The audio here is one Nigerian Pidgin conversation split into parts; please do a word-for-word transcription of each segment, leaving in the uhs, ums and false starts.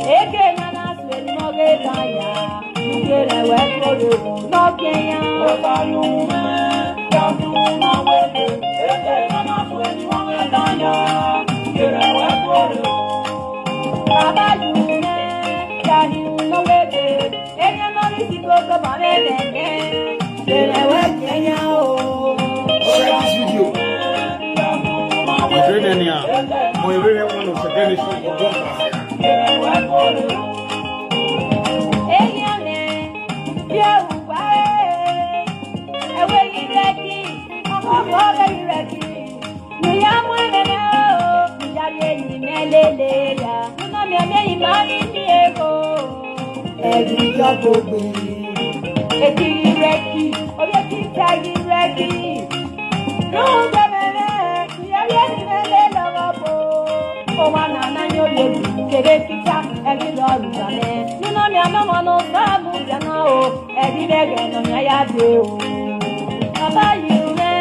Eke nana sweni moge taya, ugere we koro no kenya. Baba yume, ya yume wege, eke no risiko ko bame denge. Ugere we kenya o. Share this video. Mo ere ne ni a. Mo ere ne one of the generation of one. Eyane, ye uwa e. Ewe ireki, ọkọ ewe ireki. Ni ya mu ememe o, ni ya ye ni melele ya. Nuna mi eme imani ni ego. Egi yo gbogbo. Egi ireki, oye ti ta ireki. Nuna mi eme, ni ya ye ni melele ya. O wa na na yo ye, kere kita, egi lo ru ya me. Nuna mi ame mo no sa mu ya na o. Ebi bege no nya ya de o. Baba yume,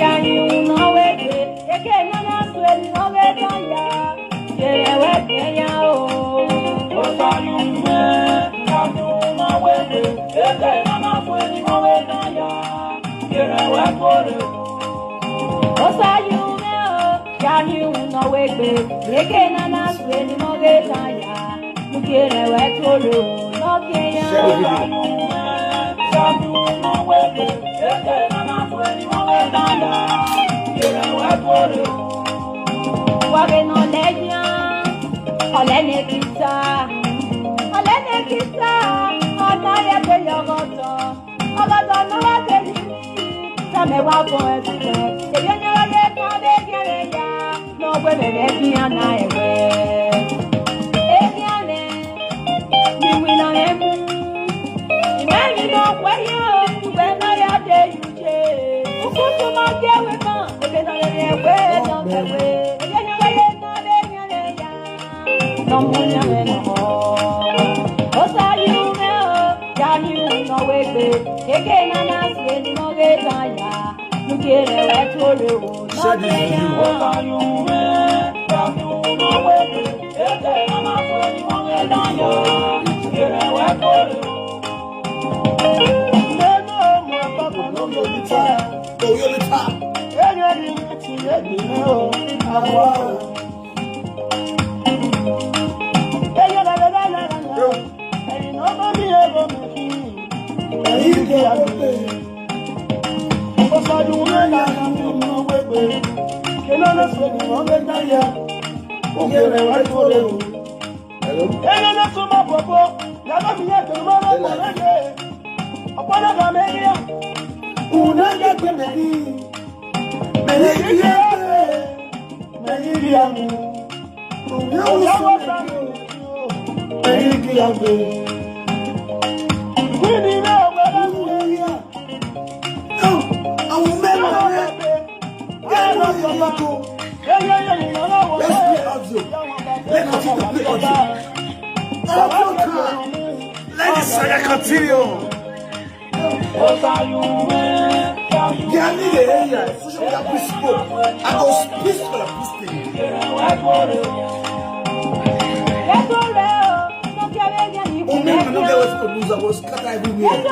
ya yume wege, eke nana sweni moge taya. Ugere we kenya o. Baba yume, ya yume wege, eke nana sweni moge taya. Ugere we koro. Osa yume o, ya yume wege, eke nana sweni moge taya. Ugere we koro no kenya. Share the video. Wage no leya, ole ne kita, ole ne kita, ona ya ke yogoto. Ọgọdọ no wa te ni, same wa ko ẹsẹ. Ebi onye wa ye ka be kere ya, no gbe be be ki ana ewe. Ebi ane, ni wi na emu. Ime ni no kwe yo, ugbe no ya de yuje. Ukutu ma ge we kan, ebe na le le we no ke we. Ebi onye wa ye ka be kere ya. No munya me no. Osa yume o, ya yume wege. Eke nana sweni moge taya. Ugere we koro no kenya. Share this video. Osa yume, ya yume wege. Eke nana sweni moge taya. Ugere we koro. Neno mo pa ko no yo ni ta. Oh, yo ni ta. Enye ni ti ye ni o. Awa. Hello? Let's play audio. Let's continue to play audio. Audio time. Let the saga continue. Gani le eya social media people. I go speak for the this thing. Women will not get what to lose. I go scatter everywhere.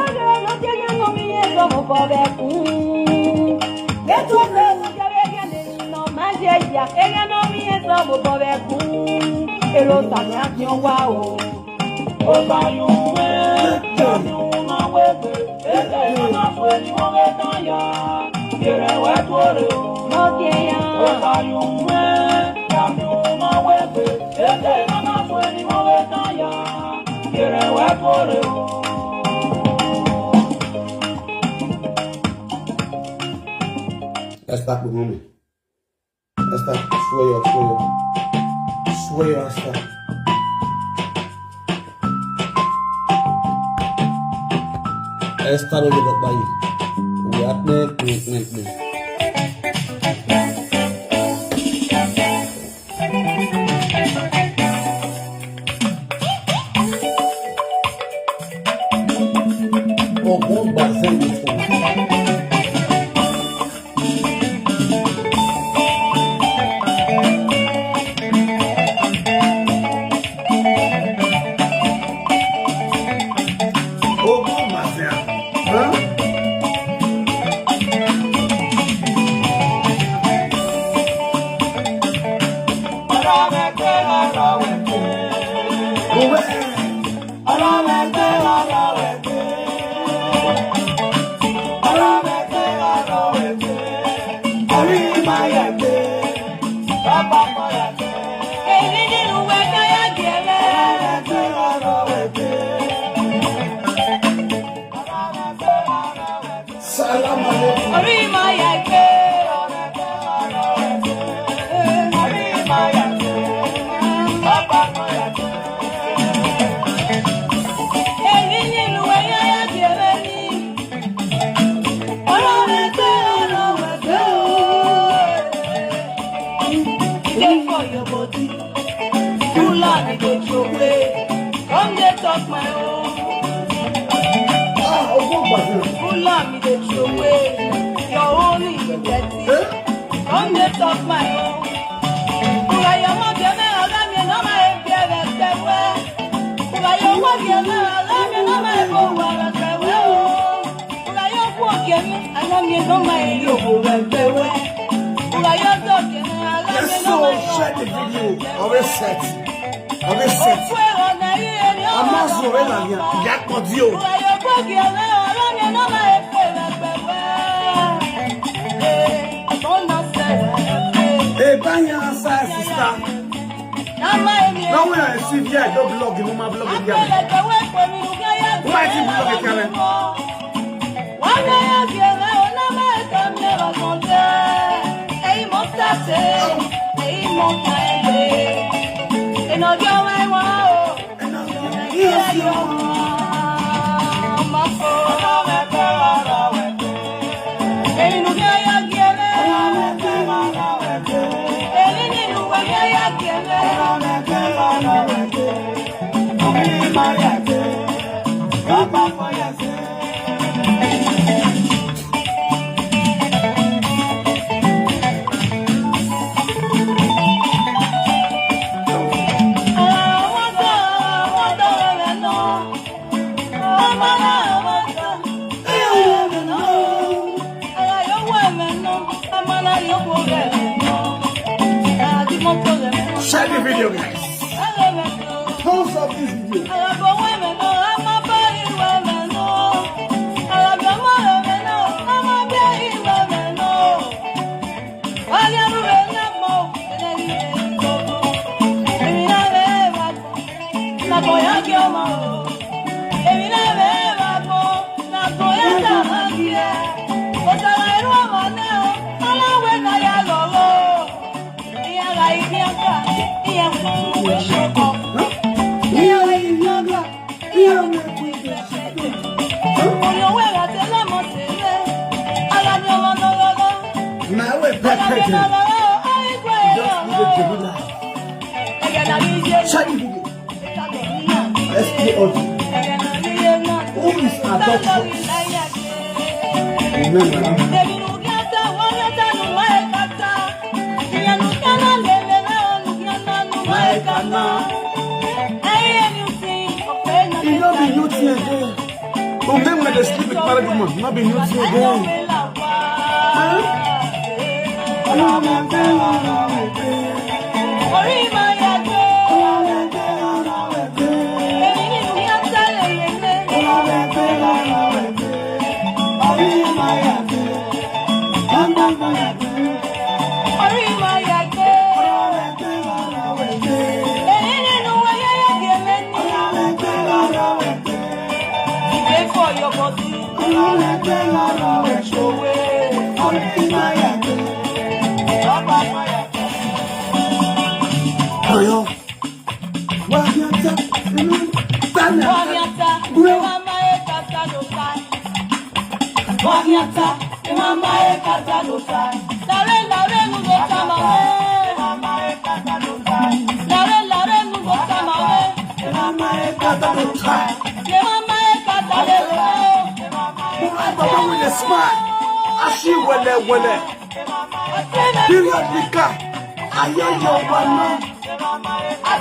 Ero sami ati owa o. Let's start with mommy. Esther, swear your, swear your, swear your Esther. Esther no dey look by you. We are playing, playing, playing, playing. Oh, one by zero. Ọ̀rọ̀ rẹ̀ gbé, ọ̀rọ̀ rẹ̀ gbé. Ọ̀rọ̀ rẹ̀ gbé, ọ̀rọ̀ rẹ̀ gbé. Orí máa yẹ gbé. Bàbá máa yẹ gbé. Èyí nínú ẹgbẹ́ yá gẹ̀rẹ́. Ọ̀rọ̀ rẹ̀ gbé, ọ̀rọ̀ rẹ̀ gbé. Salam alaikum. Orí máa yẹ gbé. Orí máa yẹ gbé. Bàbá máa yẹ gbé. Èyí nínú ẹgbẹ́ yá gẹ̀rẹ́ ni. Ọ̀rọ̀ rẹ̀ gbé, ọ̀rọ̀ rẹ̀ gbé o. Dey for your body. Fulani dey throw away. Come dey talk my own. Ah, ọgbọ́n gbàdúrà. Fulani dey throw away. Your own is dirty. Eh? Come dey talk my own. Fúnra yọ mọ́ bí ẹgbẹ́ ọ̀gá mi, ẹ̀ náà máa ń bí ẹgbẹ́ pẹ̀wẹ́. Fúnra yọ mọ́ bí ẹgbẹ́ ọ̀gá mi, ẹ̀ náà máa ń bọ̀ wà pẹ̀wẹ́ o. Fúnra yọ kú òkè mi, àná mi, ẹ̀ náà máa ń yọ òwò pẹ̀wẹ́. Fúnra yọ tó òkè mi, àná mi, ẹ̀ náà máa ń yọ òwò pẹ̀wẹ́. Yes, so share the video. Always set. Always set. Amazu Orelanya, Yakpọ̀dí o. Hey, báyìí answer, sister. Now when I see here, I don't blog you, my blog again. Why did you blog again? Share the video, guys. Thumbs up this video. My way back again. Just need a Jemila. Shiny video. S P O. Who is adulterous? Remember. E no be new thing again. But men wey dey sleep with married woman, no be new thing again. Huh? Oyo. Wagiata. Wagiata. Bro. Wagiata. Lare, lare, nu go tama we. Lare, lare, nu go tama we. Mama e kata le. Mo like baba with a smile. Ashi wele wele. Period nika. Ayoyo wana.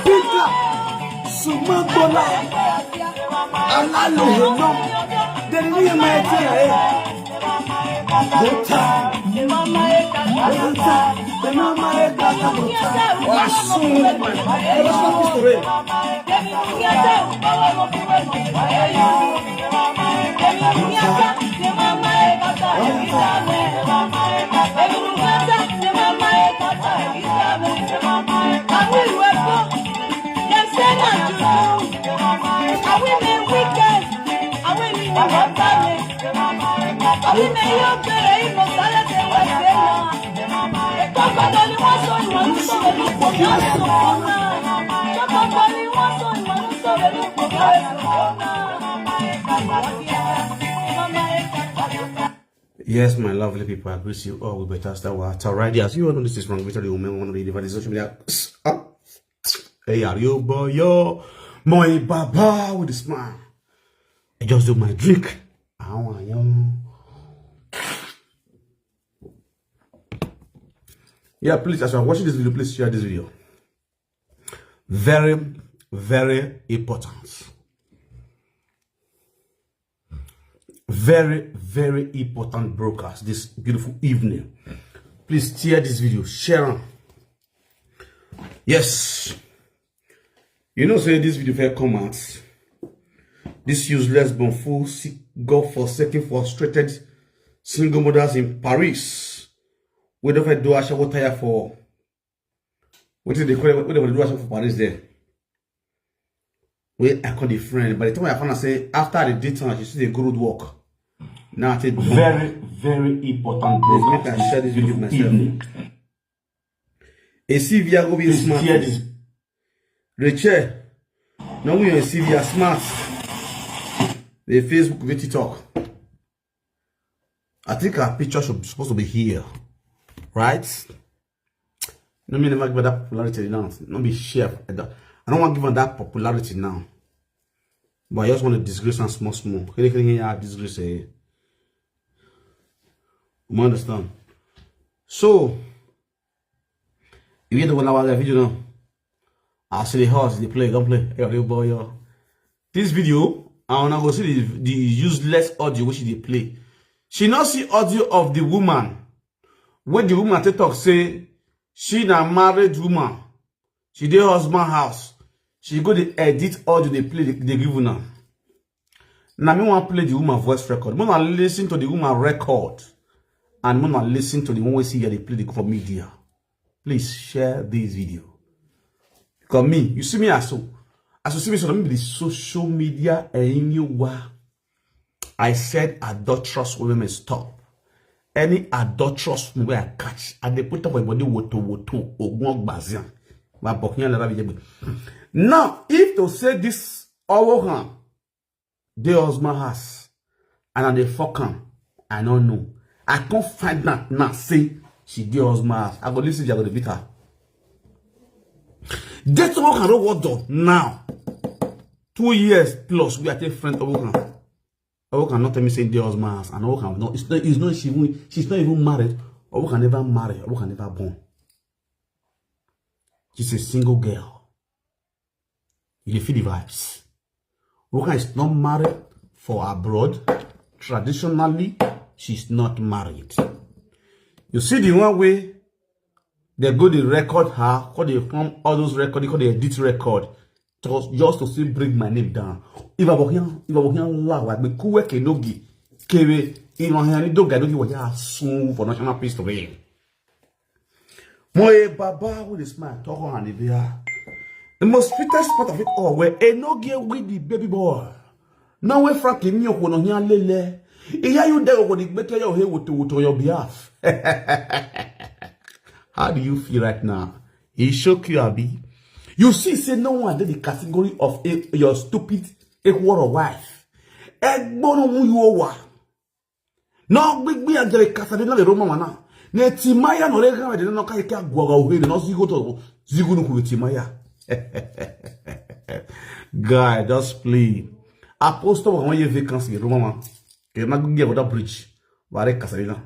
Peter. Sumagola. Alaluheno. Deni ni ma ete e. Go time. Yes, my lovely people, I greet you all with better star water. Right there, as you all know, this is Frank Victor, the woman, one of the innovators social media. Ah, hey, are you boy, yo? My baba with a smile. I just do my drink. I want you. Yeah, please, as you are watching this video, please share this video. Very, very important. Very, very important broadcast this beautiful evening. Please share this video, share it. Yes. You know, say this video fair come out. This useless bonfou, sick, God forsaken, frustrated single mothers in Paris. We don't do a shower tire for what did they call it? What did they do for Paris there? Where I call the friend. By the time I found out, say after the date, she see the good work. Now I take very, very important. Make I share this video myself. A Sylvia go be smart. Rachel, now we are Sylvia smart. The Facebook, the TikTok. I think our picture should supposed to be here, right? No, me never give her that popularity now. Not be share. I don't, I don't want to give her that popularity now. But I just want to disgrace her small, small. Can you, can you hear her disgrace? Eh? You understand? So, you get the one hour video now. I see the horse, they play, don't play. Hey, little boy, yo. This video, I wanna go see the, the useless audio which they play. She not see audio of the woman. When the woman take talk say she na married woman, she dey husband house. She go dey edit audio, they play, they, they give una. Now me want play the woman voice record. When I listen to the woman record, and when I listen to the one we see here, they play the for media. Please share this video. Because me, you see me as so. As you see me, so let me be the social media and you were. I said adulterous women stop. Any adulterous woman wey I catch, I dey put up my body woto woto, ogun ogbazian. My bokiyan lera bi jegbe. Now, if to say this Owohan dey husband house, and I dey fuck am, I no know. I can't find that now, say she dey husband house. I go listen, I go dey beat her. That Owohan no what do now. Two years plus, we are take friend Owohan. Owohan not tell me say dey husband house, and Owohan no, it's not, it's not, she even, she's not even married. Owohan never married. Owohan never born. She's a single girl. You dey feel the vibes. Owohan is not married for abroad. Traditionally, she's not married. You see the one way they go dey record her, call they form all those record, they call they edit record. Just, just to still bring my name down. If I were here, if I were here, la, I be kuwe kenogi. Kere, if I were here, don't get for here soon for national peace to be. Moye baba with a smile, talk on the beer. The most fittest part of it all, where a no get with the baby boy. Now where Frankie me no here lele. Iya you there go the better your hair with to on your behalf. How do you feel right now? He shook you, Abi. You see, say no one did the category of a, your stupid equal wife. Egbonu mu you over. No big be a jere Casadena the Roman one. Ne Timaya no rega de no kai ka gwa ga uhe no zigo to zigo no ku Timaya. Guy, just play. Apostle wa ye vacancy Roman. Ke na gbe go da bridge. Ware Casadena.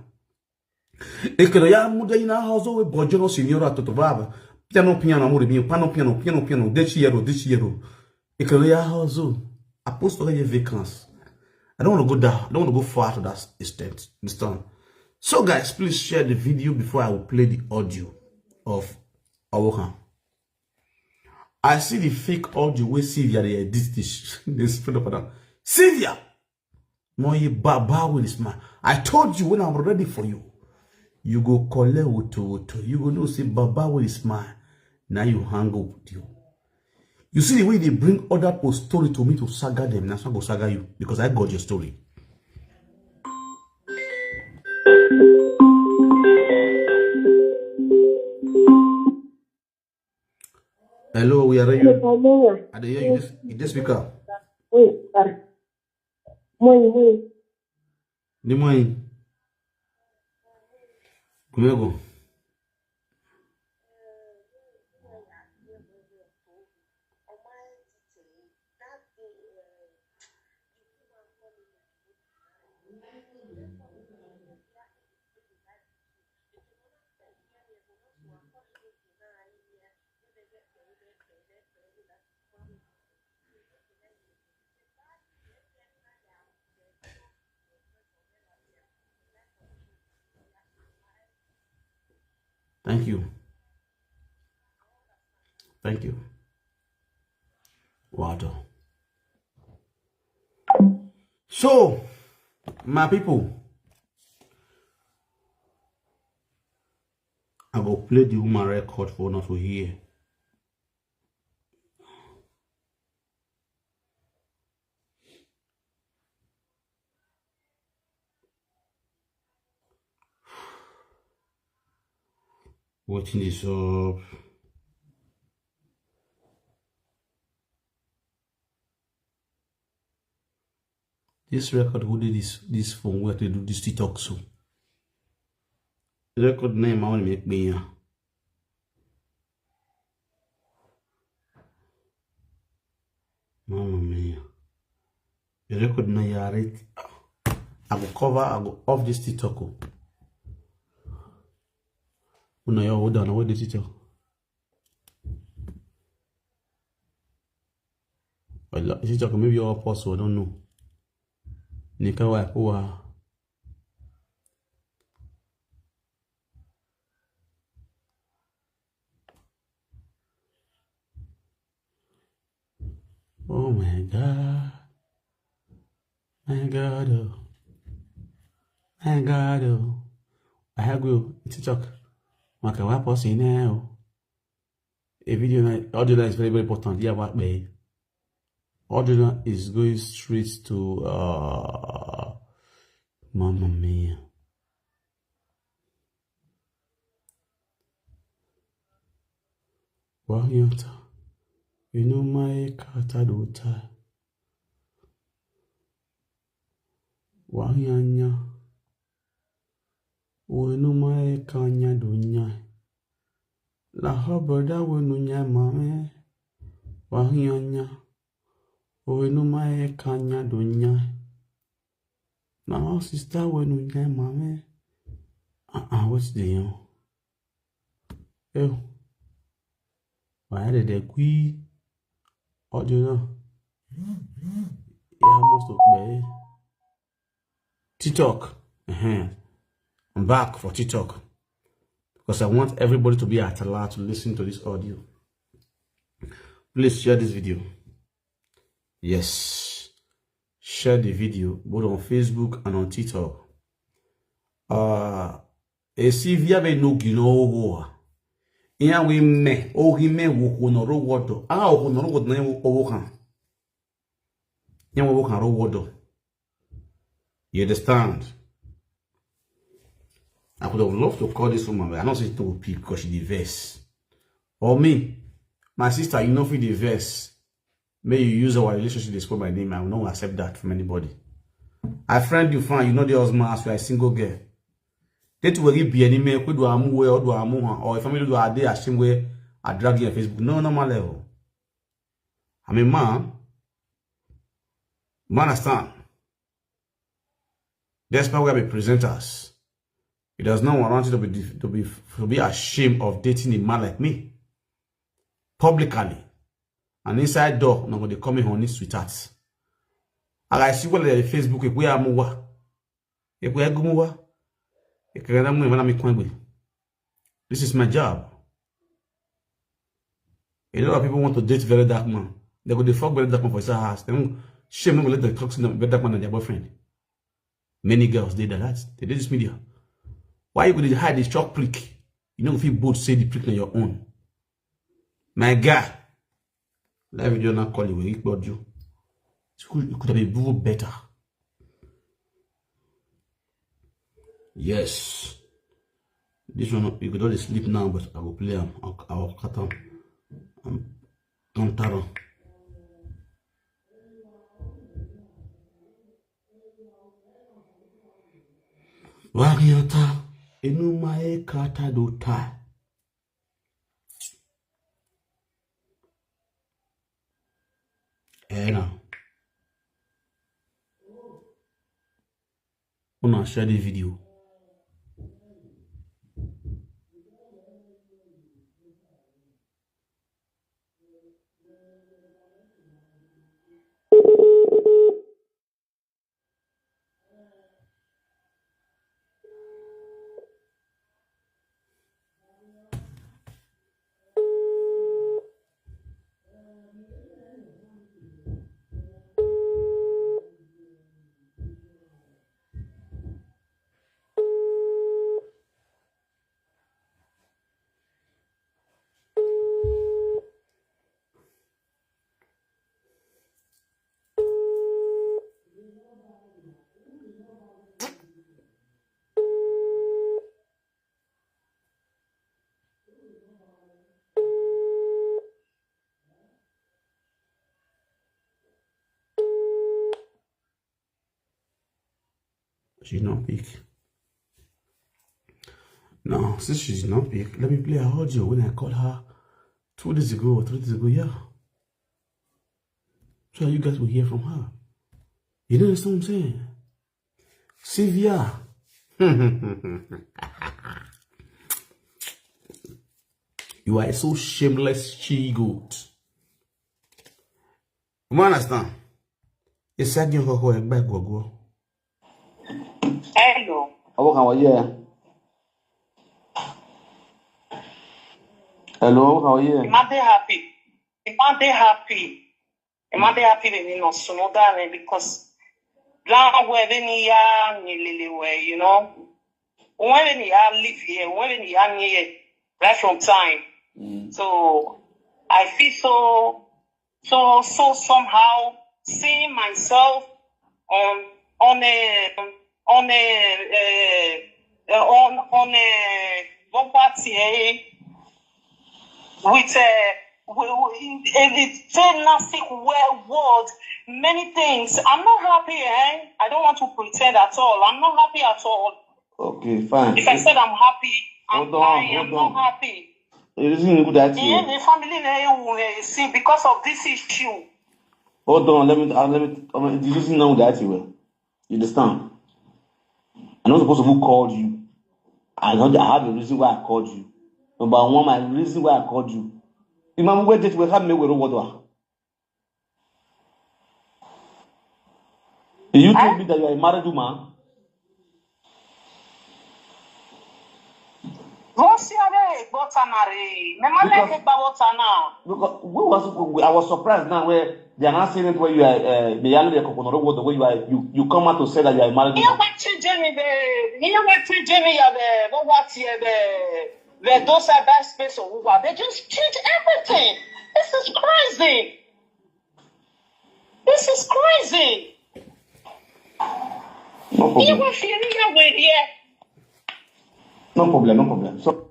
E ke ya mu de ina hozo we bojo no signora to to baba. Piano piano amore mio, piano piano piano piano de chi euro, de chi euro. E ke ya hozo. Apostle ye vacancy. I don't want to go down. I don't want to go far to that extent. Understand? So, guys, please share the video before I will play the audio of Awohan. I see the fake audio where Sylvia they edit this. This friend of them. Sylvia, Moye Baba with his man. I told you when I'm ready for you. You go collect oto oto. You go know say Baba with his man. Now you hang up with you. You see the way they bring other people's story to me to saga them. That's not go saga you because I got your story. Hello, we are you. Hello. I dey hear you. This, this speaker. Wait, sir. Morning, morning. Good morning. Kumego. Thank you. Thank you. Water. So, my people, I go play the woman record for us to hear. Wetin dey sup? This record, who did this, this phone where they do this TikTok so? The record name I want to make me here. Mamma mia. The record na yare. I go cover, I go off this TikTok. Oh. Una yo, hold on, what did TikTok? Well, TikTok, maybe your post, I don't know. Nika wa, wa. Oh my God. My God, oh. My God, oh. I agree with TikTok. Maka wa post in there, oh. A video na, audio na is very, very important. Yeah, what, babe? Audio na is going straight to, uh, Mamma mia. Wahiata. Inu mai kata dota. Wahianya. Wenu mai kanya dunya. La ho brother wenu nya mame. Wahianya. Wenu mai kanya dunya. Na ho sister wenu nya mame. Ah, ah, what's the young? Eh. Why did they quee? Audio na. Yeah, most of me. TikTok. Uh-huh. I'm back for TikTok because I want everybody to be at alert to listen to this audio. Please share this video. Yes. Share the video both on Facebook and on TikTok. Uh, e Sylvia be no gino owo. Iya we me, o hi me wo ko no ro wodo. Ah, o ko no ro wodo na wo owo kan. Iya wo kan ro wodo. You understand? I could have loved to call this woman, but I don't say to pick because she dey vex. Or me, my sister, you know, if you dey vex, may you use our relationship to spoil my name. I will not accept that from anybody. I friend you, fine. You know the husband as you are a single girl. They to worry be any man, could do amu way or do amu, or if family do a day, ashamed way, I drag you on Facebook. No, normal level. I'm a man. Man, understand. Despite we are presenters, it does not warrant you to be, to be, to be ashamed of dating a man like me publicly. And inside door, no go dey call me honey sweetheart. And I see what the Facebook, if we are more, if we are more, Ekagada mu wana mi kwengbe. This is my job. A lot of people want to date very dark man. They go dey fuck very dark man for his house. They won't shame, no go let them talk to them very dark man and their boyfriend. Many girls did that. They did this media. Why you go dey hide this chalk prick? You know if you both say the prick on your own. My guy. Live video now call you. It could, it could have been even better. Yes. This one, you could only sleep now, but I will play am. I'll, I'll cut am. I'm don't taro. Wariata, enu mae kata do ta. Eh, now. Una share the video. She's not pick. Now, since she's not pick, let me play her audio when I called her two days ago or three days ago. Yeah. So you guys will hear from her. You know what I'm saying? Sylvia. You are so shameless, she goat. You understand? It's a new hoko and back go. Hello. How can I hear? Hello, how are you? Am I happy? Am I happy? Am I happy? They no smoda because down where they near me lily way, you know. When they are live here, when they are near right from time. Mm. So I feel so so so somehow seeing myself on on a on a uh, uh, on on a property eh, with a with, with, a, a nasty word many things. I'm not happy, eh? I don't want to pretend at all. I'm not happy at all. Okay, fine. If I said I'm happy, I'm hold on, lying. I'm not happy. The reason you do that. Yeah, the family na you see because of this issue. Hold on, let me uh, let me um, the reason now that you were. You understand? I'm not supposed to who called you. I know I have a reason why I called you. Number one, my reason why I called you. Imam where did we have me with what? You told me that you are a married woman. What's your name? Botanary. Memale Botana. Because we was I was surprised now where they are not saying it where you are uh, the young lady Kokonoro word where you are you, you come out to say that you are a married woman. What you Jamie be? You what you Jamie ya be? What what you be? They don't say that space or what? They just change everything. This is crazy. This is crazy. No problem. No problem, no problem. So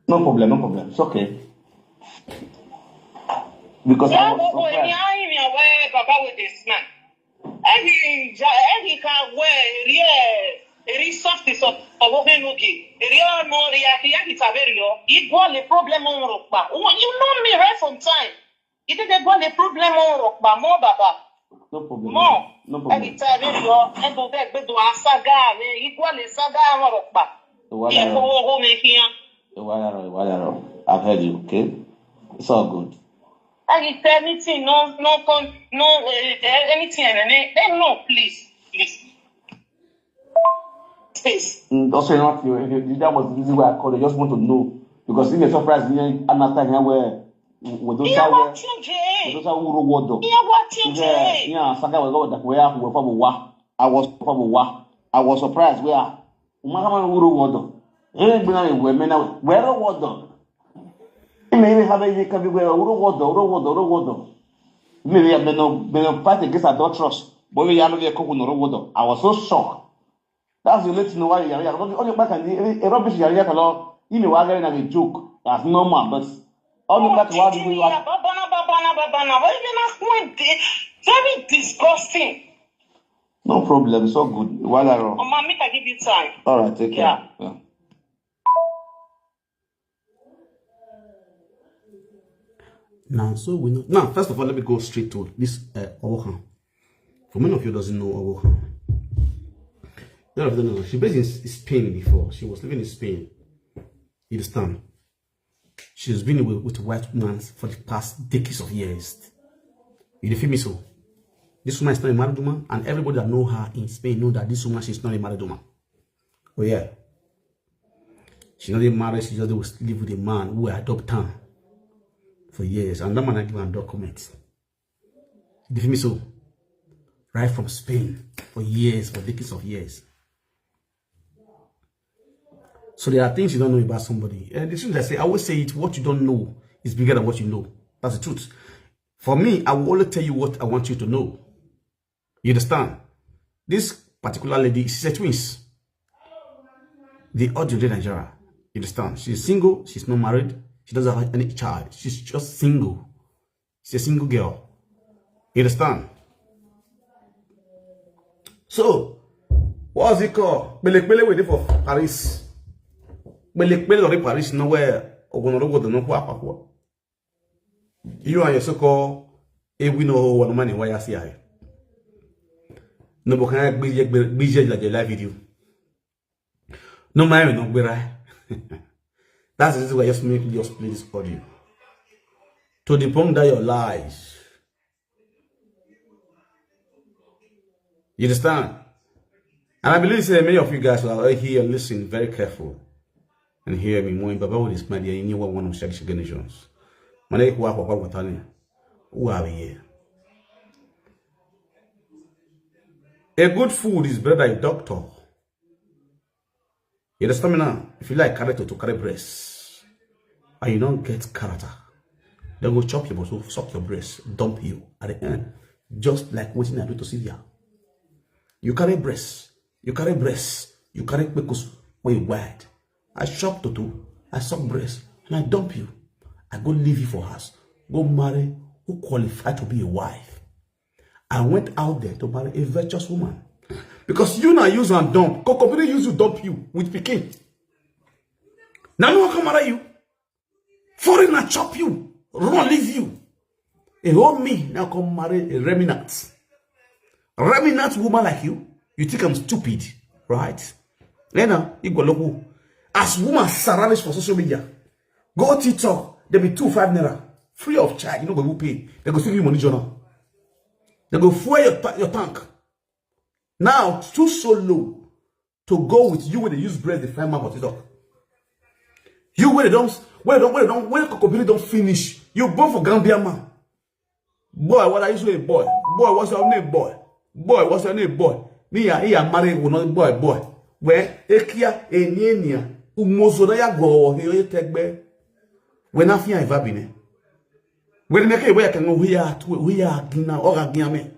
no problem, no problem. It's okay. Because yeah, I was surprised. Eri ka we eri eri soft so owo fe nugi eri o mo ri aki aki taberio igwo le problem on ropa. You know me right from time. Ite de gwo le problem on ropa mo baba. No problem. Mo. No problem. Eri taberio e do de gbe do asaga me igwo le saga on ropa. Ye ko wo ho me kian. I've heard you, okay? It's all good. Eri anything no no con no uh, anything eh, eh, no please. Taste. Mm, also, you know, you, you, that was the reason why I called. I just want to know because in the surprise, you know, another time where we don't Ìyẹn wá know tí ń jẹ. We don't know who wrote what. Ìyẹn wá tí ń jẹ. Yeah, yeah, Saka was going that where we from wa. I was from wa. I was surprised where Umaka man who wrote what. Eh, bina we mena where what. Ime ime have a year can be where who wrote what, who wrote what, who wrote what. Maybe I may not, may not fight against adulterers, but we are not a coconut who wrote what. I was so shocked. That's the only thing why you are only back and a rubbish you are here. Ime wa gari na a joke. That's normal, but only back why do we want Babana, babana, babana. What is that? Very disgusting. No problem, it's all good. While I run. Mama, make I give you time. All right, take care. Yeah. Yeah. Now, so we know. Now, first of all, let me go straight to this uh, Owohan. For many of you doesn't know Owohan. A lot of them know. She based in S- Spain before. She was living in Spain. You understand? She's been with, with white women for the past decades of years. You dey feel me so? This woman is not a married woman, and everybody that know her in Spain know that this woman, she's not a married woman. Oh yeah. She not even married, she just dey live with a man who adopt her for years. And that man I give her documents. You dey feel me so? Right from Spain for years, for decades of years. So there are things you don't know about somebody. And the truth I say, I always say it, what you don't know is bigger than what you know. That's the truth. For me, I will only tell you what I want you to know. You understand? This particular lady, she's a twins. The audio in Nigeria. You understand? She's single, she's not married, she doesn't have any child. She's just single. She's a single girl. You understand? So, what's it called? Pele pele we dey for Paris. Pele pele we dey Paris, no where Ogunorogo don't know what. You and your so-called Ewino one man in why I see I. No, but can I be like the live video? No, my no, where I. That's the reason why I just make just play this audio. To debunk that your lies. You understand? And I believe say many of you guys are here, listen very careful and hear me. More in Baba with this media, you know what one of Shaggy Shaggy Nations. Mane kwa kwa kwa watani. Who are we here? A good food is better than a doctor. You understand me now? If you like character to carry breast, and you don't get character, they go chop you, but suck your breast, dump you at the end. Just like wetin I do to Sylvia. You carry breast, you carry breast, you carry kpekus wey you wide. I chop toto, I suck breast, and I dump you. I go leave you for house, go marry who qualify to be a wife. I went out there to marry a virtuous woman. Because you now use and dump. Kokobiri use you, dump you with pikin. Now no one come marry you. Foreigner chop you, run leave you. A whole me now come marry a remnant. Remnant woman like you, you think I'm stupid, right? Then now, you go look who. As woman surrounds for social media, go TikTok, there be two five naira, free of charge, you know go pay. They go still give you money, journal. They go fuel your, ta- your tank. Now, too so low to go with you when they use breast, they find man for TikTok. You when they don't, when they don't, when they don't, when Kokobiri don't finish, you born for Gambia man. Boy, what are you saying, boy? Boy, what's your name, boy? Boy, what's your name, boy? Me, I, I marry one boy, boy. Where Ekia, Enia, Umozona ya go, he tegbe. When I fear Vabine. When make it where I can go here to where I can now or again me.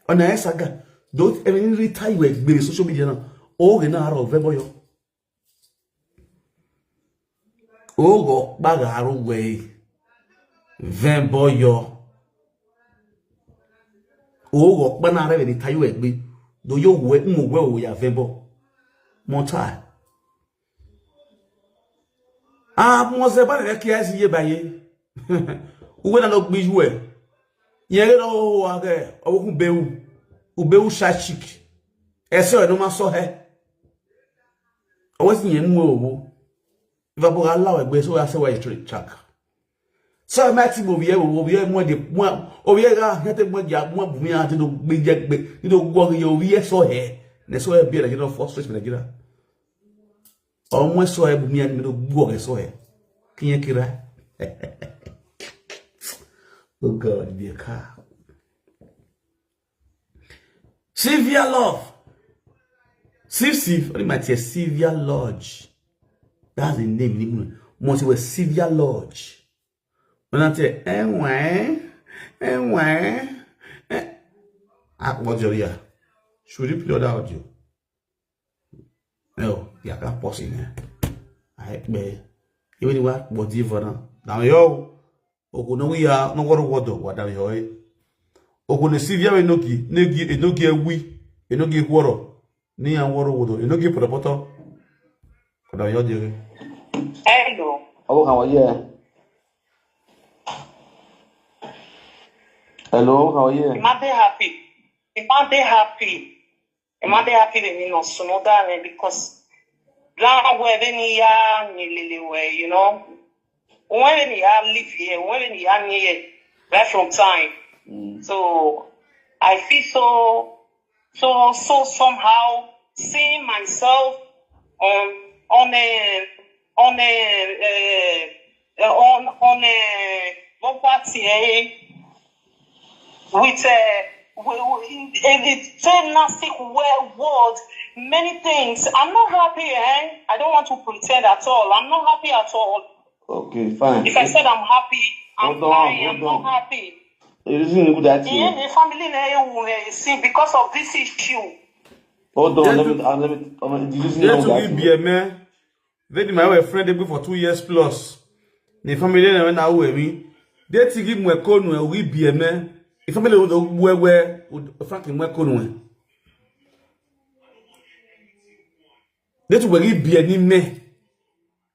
On a saga, don't even retire with social media now. Oh, na aro veboyo. Ogo bagaro we veboyo. Ogo banare ni tayo egbe. Do yo we mo we o ya vebo. Mo ta. Ah, mo se ba re ki asi ye baye. Uwe na lo gbi ju e. Yen re lo wa ke o ku be u. U be u sha chick. E so e no ma so he. O we si yen mu o wo. Iva bo ga la we gbe so ya se wa straight track. So ma ti mo bi e, mo bi e mo de mo o bi e ga he te mo ja mo bu mi ati do gbe je gbe ni do gwo ye o bi e so he. Ne so e bi e na frustrate Nigeria. O mo so e bu mi ati do gwo ge so he. Kiyen kira. Oh God, be a car. Sylvia Love. Sif Sif, what am I say? Sylvia Lodge. That's the name. Mo ti we Sylvia Lodge. When I say, eh, why? Eh, why? Eh. Ah, what your ear? Should you play that audio? No, you can't pause in there. I bet. Even the what, what do you for now? Now, yo. Oku no wi ya no woro wodo wa da yo e. Oku ne Sylvia we no gi ne gi e no gi ewi e no gi woro ni ya woro wodo e no gi poto poto. Ko da yo de. Hello. Awo kan wa ye. Hello, how are you? Am I dey happy? Am I dey happy? Am I dey happy with me? No, so no, darling, because now where they need ya, you know, when they ya live here, when they ya near, right from time. Mm. So I feel so, so, so somehow seeing myself on, on a, on a, uh, uh, on, on a, what, what, eh, with, uh, w-, w-, in, in, in say nasty word, many things. I'm not happy, eh? I don't want to pretend at all. I'm not happy at all. Okay, fine. If I said I'm happy, I'm Hold on, lying. I'm hold not on. happy. The reason you do that thing. Yeah, the family na you will see because of this issue. Hold on, let me, uh, let me, uh, the reason you There do to that be thing. Be a man. Vedi my friend dey for two years plus. The family na na we mi. They ti give me konu e we be a man. The family would we we would fucking we konu e. They to we be any me.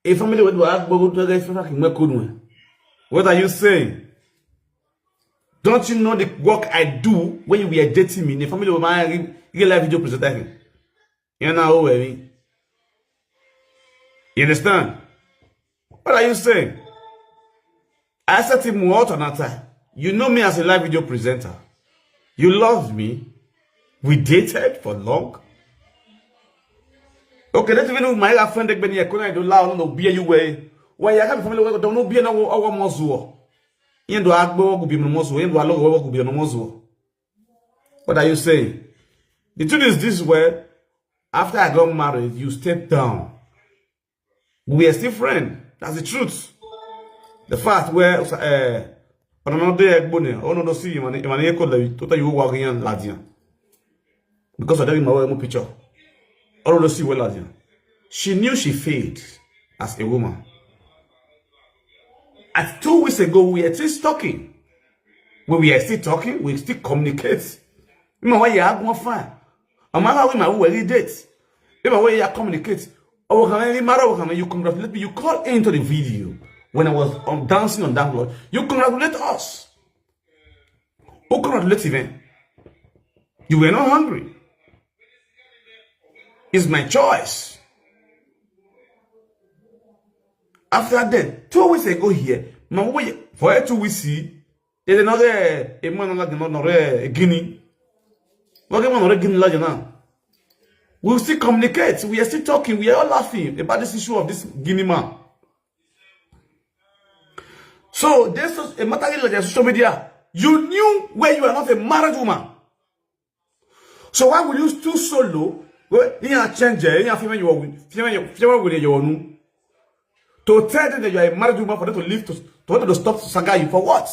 A family would work but would we fucking we konu e. What are you saying? Don't you know the work I do when you were dating me? The family of my real, real life video presenter. You know what I mean? You understand? What are you saying? I said to him, "What another? You know me as a live video presenter. You love me. We dated for long." Okay, let's even my friend Egbeni Ekuna do la no be you way. Why you have family we don't know be no our mozuo. You do agbo go be no mozuo. You do alo go be no mozuo. What are you saying? The truth is this way. After I got married, you stepped down. We are still friends. That's the truth. The fact where, uh, on another day, I go there. Oh, no, no, see, man, man, you call the total you walk in Ladian. Because I don't know my picture. Oh, no, see, well, Ladian. She knew she failed as a woman. As two weeks ago, we were still talking. We were still talking, we still communicate. Ma wa ya agwa fine. Ama wa we ma we date. If I we ya communicate. Oh, can I matter? Can you congratulate me? You called into the video when I was on dancing on that blood. You congratulate us. Who congratulate even? You were not hungry. It's my choice. After that, two weeks ago here, my way for two weeks see, there's another a man like another a guinea. What a man or a guinea like now. We still communicate. We are still talking. We are all laughing about this issue of this guinea man. So this is a matter like social media. You knew where you are not a married woman. So why would you still solo? Well, you are change, you are female, you are female, female with your own. To tell them that you are a married woman for them to leave to, to, to stop saga you for what?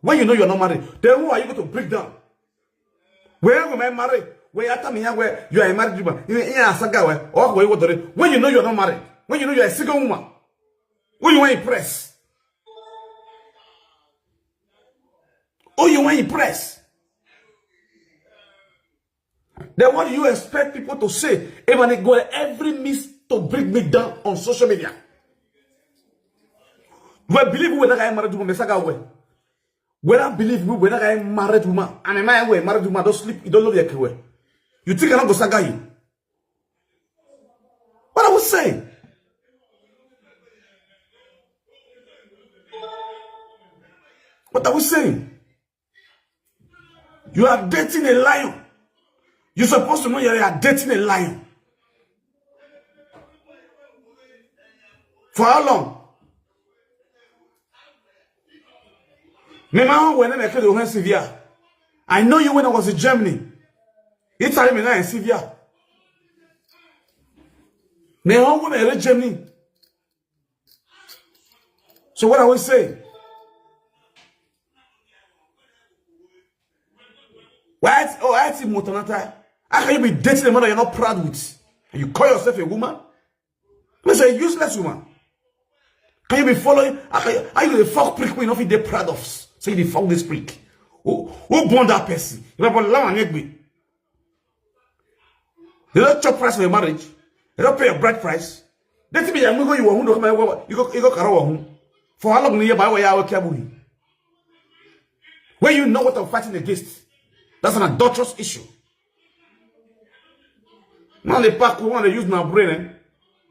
When you know you are not married, then who are you going to break down? Where am I married? Where after me where you are a married woman? You are saga where or where you when you know you are not married, when you know you are a single woman, who you want to impress? Who you want to impress? Then what do you expect people to say? If I go every miss to bring me down on social media. We believe we that I married woman, Mesaga we. We don't believe we when I married woman. And a man we married woman don't sleep, you don't love your way. You think I don't go saga you? What I was saying? What are we saying? You are dating a lion. You're supposed to know you are dating a lion. For how long? Me, my own, when I came to Sylvia, I know you when I was in Germany. Italy, me now in Sylvia. Me, my own, when I reach Germany. So what I will say? Why? Oh, I see Motanata. How can you be dating a man that you're not proud with? And you call yourself a woman? Me say useless woman. Can you be following? How can you, how you the fuck prick when you don't feel they proud of? Say you dey fuck this prick. Who, who born that person? You have a law and egbe. They don't chop price for your marriage. They don't pay your bride price. They tell me that you go, you go, you go, you go, you go, you go. For how long? You buy where you are. When you know what I'm fighting against, that's an adulterous issue. Now they pack, we want to use my brain. Eh?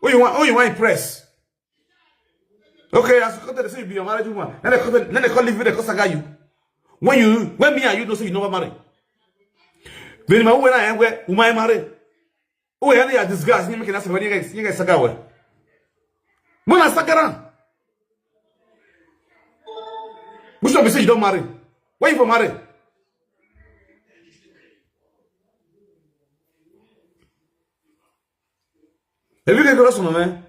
Who you want? Who you want to impress? Okay, as you come to say you be a married woman, then they come, then they call you, they call saga you. When you, when me and you know say you never marry. Then my woman and where woman marry. Oh, yeah, they are disguised. You make it as when you guys, you guys saga well. When I saga, which one be say you don't marry? Why you for marry? Have you get the rest of man?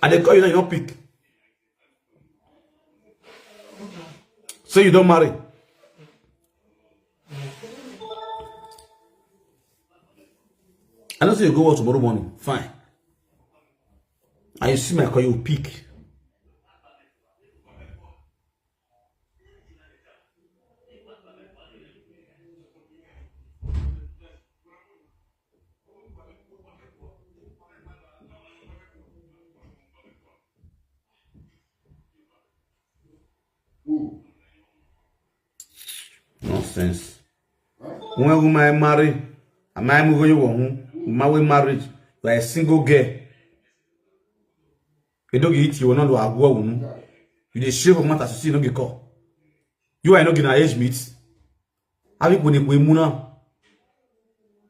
I dey call you now, you don't pick. So you don't marry. I know say you go work tomorrow morning. Fine. And you see my call, you pick. Nonsense. When woman marry, am I going to woman we marriage? You are a single girl. You don't get it, you will not do a woman. You dey shave a matter to see no get call. You are not gonna age meet. Have you put it with Muna?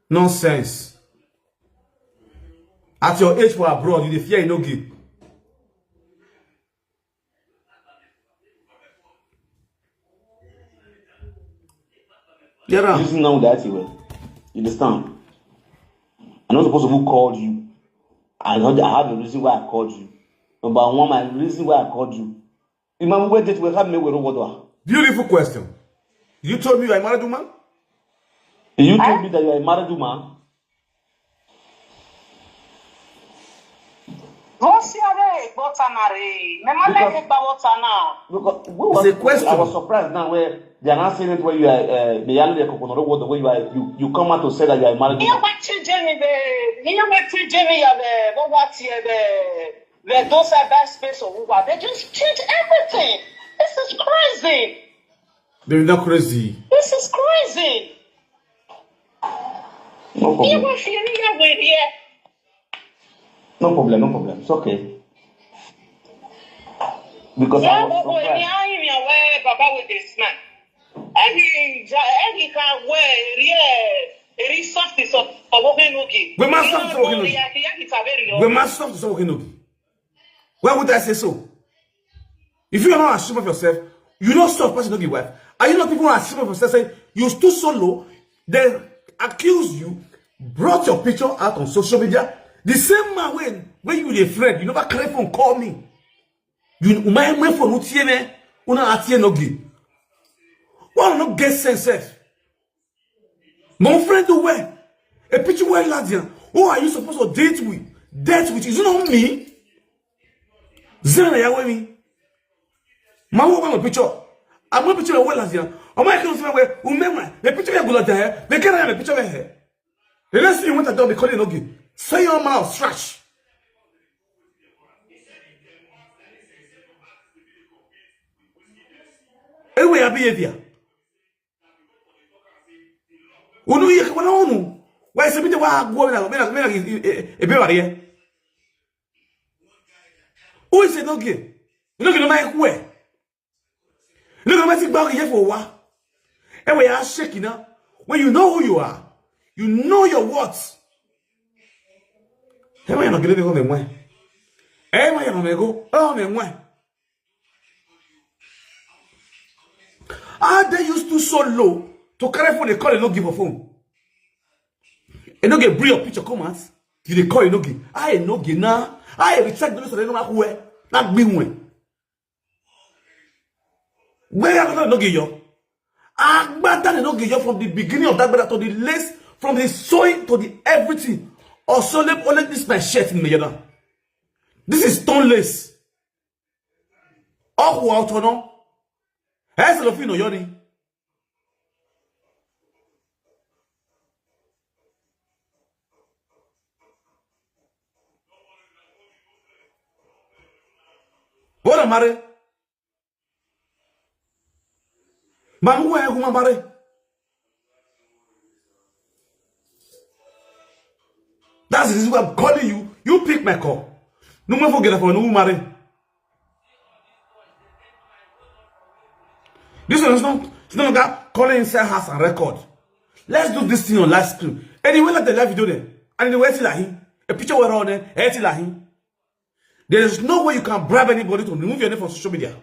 Nonsense. At your age for abroad, you dey fear you no give. Yeah, now. Using now that way. You understand? I'm not supposed to who called you. I know I have a reason why I called you. Number one, my reason why I called you. Imam, where did we have me with what? Beautiful question. You told me you're a married woman? You told me that you're a married woman. What's your name? Water na re. Me ma Because- like about na. Because we It's was, a question. I was surprised now where they are not saying it where you are. Uh, me yalo de kokono water where you are. You, you come out to say that you are a married Iye woman. Wa ti Jenny be. Iye wa ti Jenny ya be. What what here be? They don't say that space or what. They just change everything. This is crazy. They're not crazy. This is crazy. No Iye problem. Wa ti Jenny ya we here. No problem, no problem. It's okay. Because I was surprised. Baba with this man. Any, any can wear, yeah. Any soft is soft. Owoke no gi. We must stop talking. We must stop talking. Why would I say so? If you are not ashamed of yourself, you don't stop person to be wife. Are you not even ashamed of yourself? Say you stood so low, they accuse you, brought your picture out on social media. The same man when when you the friend, you never clear phone, call me. You my my phone no tie me, una atie no gi. Why not get sense? My friend do well. A picture well last year. Who are you supposed to date with? Date with? Is it not me? Zero na yawe me. My woman a picture. I'm a picture well last year. I'm a kind of way. Remember the picture you go there. The girl have a picture of her. The next thing you want to do, be calling again. Say your mouth, trash. Anyway, I behavior. Unu ye kwa unu. Why is it me the one go na me na me na e be wari e? Who is Enogie? Enogie no mai kwe. Enogie ma ti gba ye for wa. E we ya shake na. When you know who you are, you know your worth. E we na gele ko me mwe. E we na me go. Oh me mwe. How they used to so low to carry phone, they call Enogie for phone. Enogie bring your picture, come out. You dey call Enogie. I Enogie na. I recheck the list of Enogie who na be when. Where are Enogie yo? Agbada Enogie yo from the beginning of that brother to the lace, from the sewing to the everything. Also, let only this my shirt in me, you know. This is stone lace. Ọkụ ọtọ nọ. Ese lo fino yoni. Bona mare. Mamu wa kuma mare. That's the reason why I'm calling you. You pick my call. No more forget for no marry. This one is not, it's not like calling inside house and record. Let's do this thing on live stream. Anyway, let the live video there. And anyway, it's like a picture we're on there. It's like there is no way you can bribe anybody to remove your name from social media.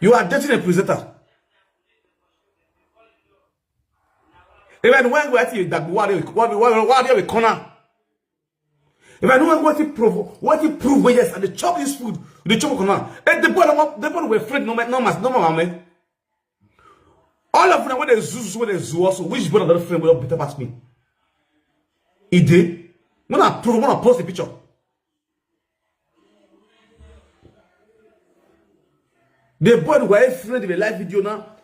You are dating a presenter. Even when we are that what we what we what we corner. If I know what to prove, what to prove, well, yes, and they chop this food, they chop corner. And the boy, the boy were friend, no man, no man, no man, man. All of them when they zoo, when they zoo also, which brother friend will better pass me? He did. When I prove, when I post the picture. The boy who is friend in the live video now,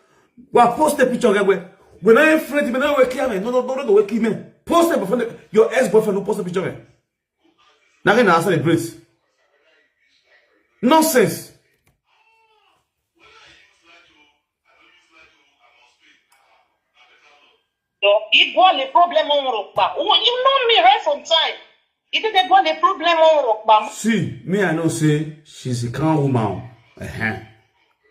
we post the picture again. When I friend, when I wake him, no, no, no, no, wake him. Post it before your ex-boyfriend who post the picture. Now can I celebrate? Nonsense. So he got the problem on Rokpa. You know me right from time. He did the got the problem on Rokpa. See, me I know say she's a calm woman. Uh-huh.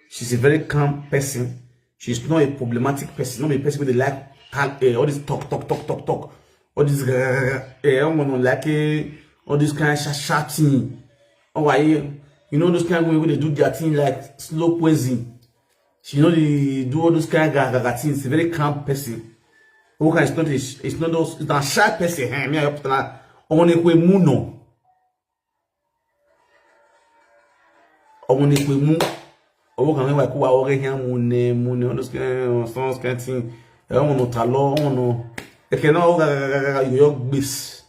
She's a very calm person. She's not a problematic person. Not a person with like uh, all this talk, talk, talk, talk, talk. All this uh, uh, like uh, all this kind of sharp, sharp thing. Oh, I you know those kind of women they do their thing like slow poison. She know they do all those kind of gaga things. She's a very calm person. Who can it's not a, it's not those it's not a shy person. Hey, me I put on only kwe muno. Only kwe mu. Owo kan wa ku wa ore hian mu ne mu ne all those kind of things. E won no ta lo won no. E ke na o gaga gaga you your gbis.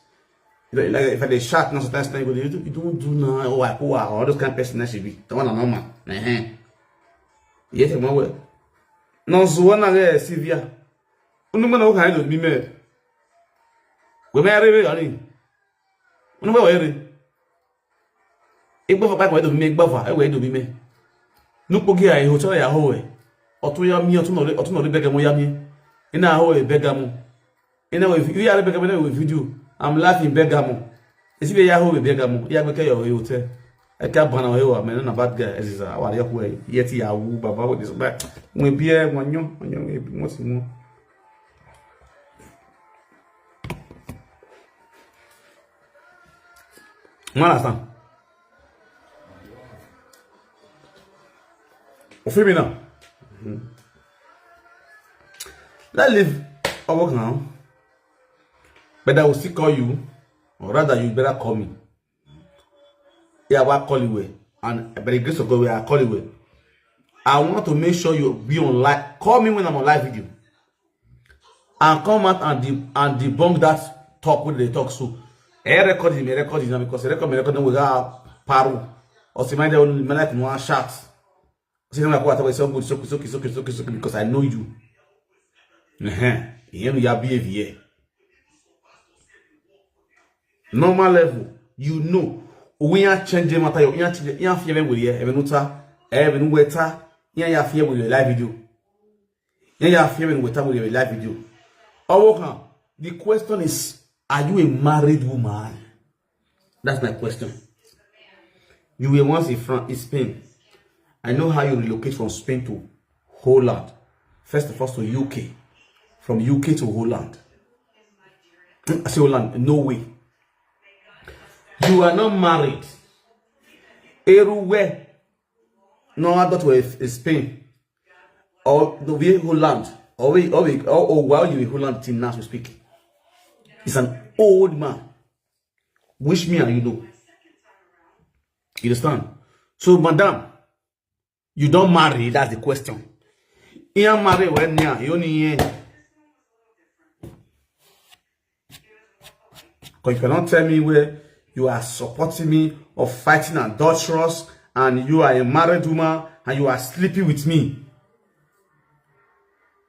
Like if I dey shout now sometimes time go you don't do now o wa ku wa all those kind of person na she be. The one normal. Eh eh. Yes, mo we. No so one na Sylvia. Unu mana o kan do bi me. We me are we ani. Unu we we re. Igbo fa pa ko do bi me igbo fa e we do bi me. Nu po gi ai ho cho ya ho we. Otu ya mi otu no re otu no re bega mo ya mi. Ina ho we bega mo. Ina we ya re bega mo na we video. I'm laughing bega mo. Esi be ya ho we bega mo. Ya be ke yo hotel. Eke abana we wa me na bad guy eziza awari yo kwe yeti ya wu baba we this back. We bi e wanyo wanyo we bi mo si mo. Mara san. O fi mi na. Let's leave our work now. But I will still call you, or rather, you better call me. Yeah, I will call you well. And by the grace of God, I call you well. I want to make sure you be on live. Call me when I'm on live video. And come out and de and debunk that talk wey dey talk so. I record him, I record him because I record me record we got paru. Or see my day when my like no shout. Say na kwa tawe so good so so so so so because I know you. Eh eh. You ya behave here. Normal level, you know. We are changing matter. You are changing. You are feeling with here. Even uta. Even weta. You are feeling with live video. Yeah, yeah, fear when we talk with live video. Owo kan, The question is, are you a married woman? That's my question. You were once in France, in Spain. I know how you relocate from Spain to Holland. First of all, to U K. From U K to Holland. Hmm, I say Holland, no way. You are not married. Everywhere. No, I thought were in Spain. Or the way Holland. Or we, or we, or, or while you in Holland till now we speak. He's an old man. Which me and you know. You understand? So, madam, you don't marry, that's the question. You marry when you only. Because you cannot tell me where you are supporting me of fighting adulterous and you are a married woman and you are sleeping with me.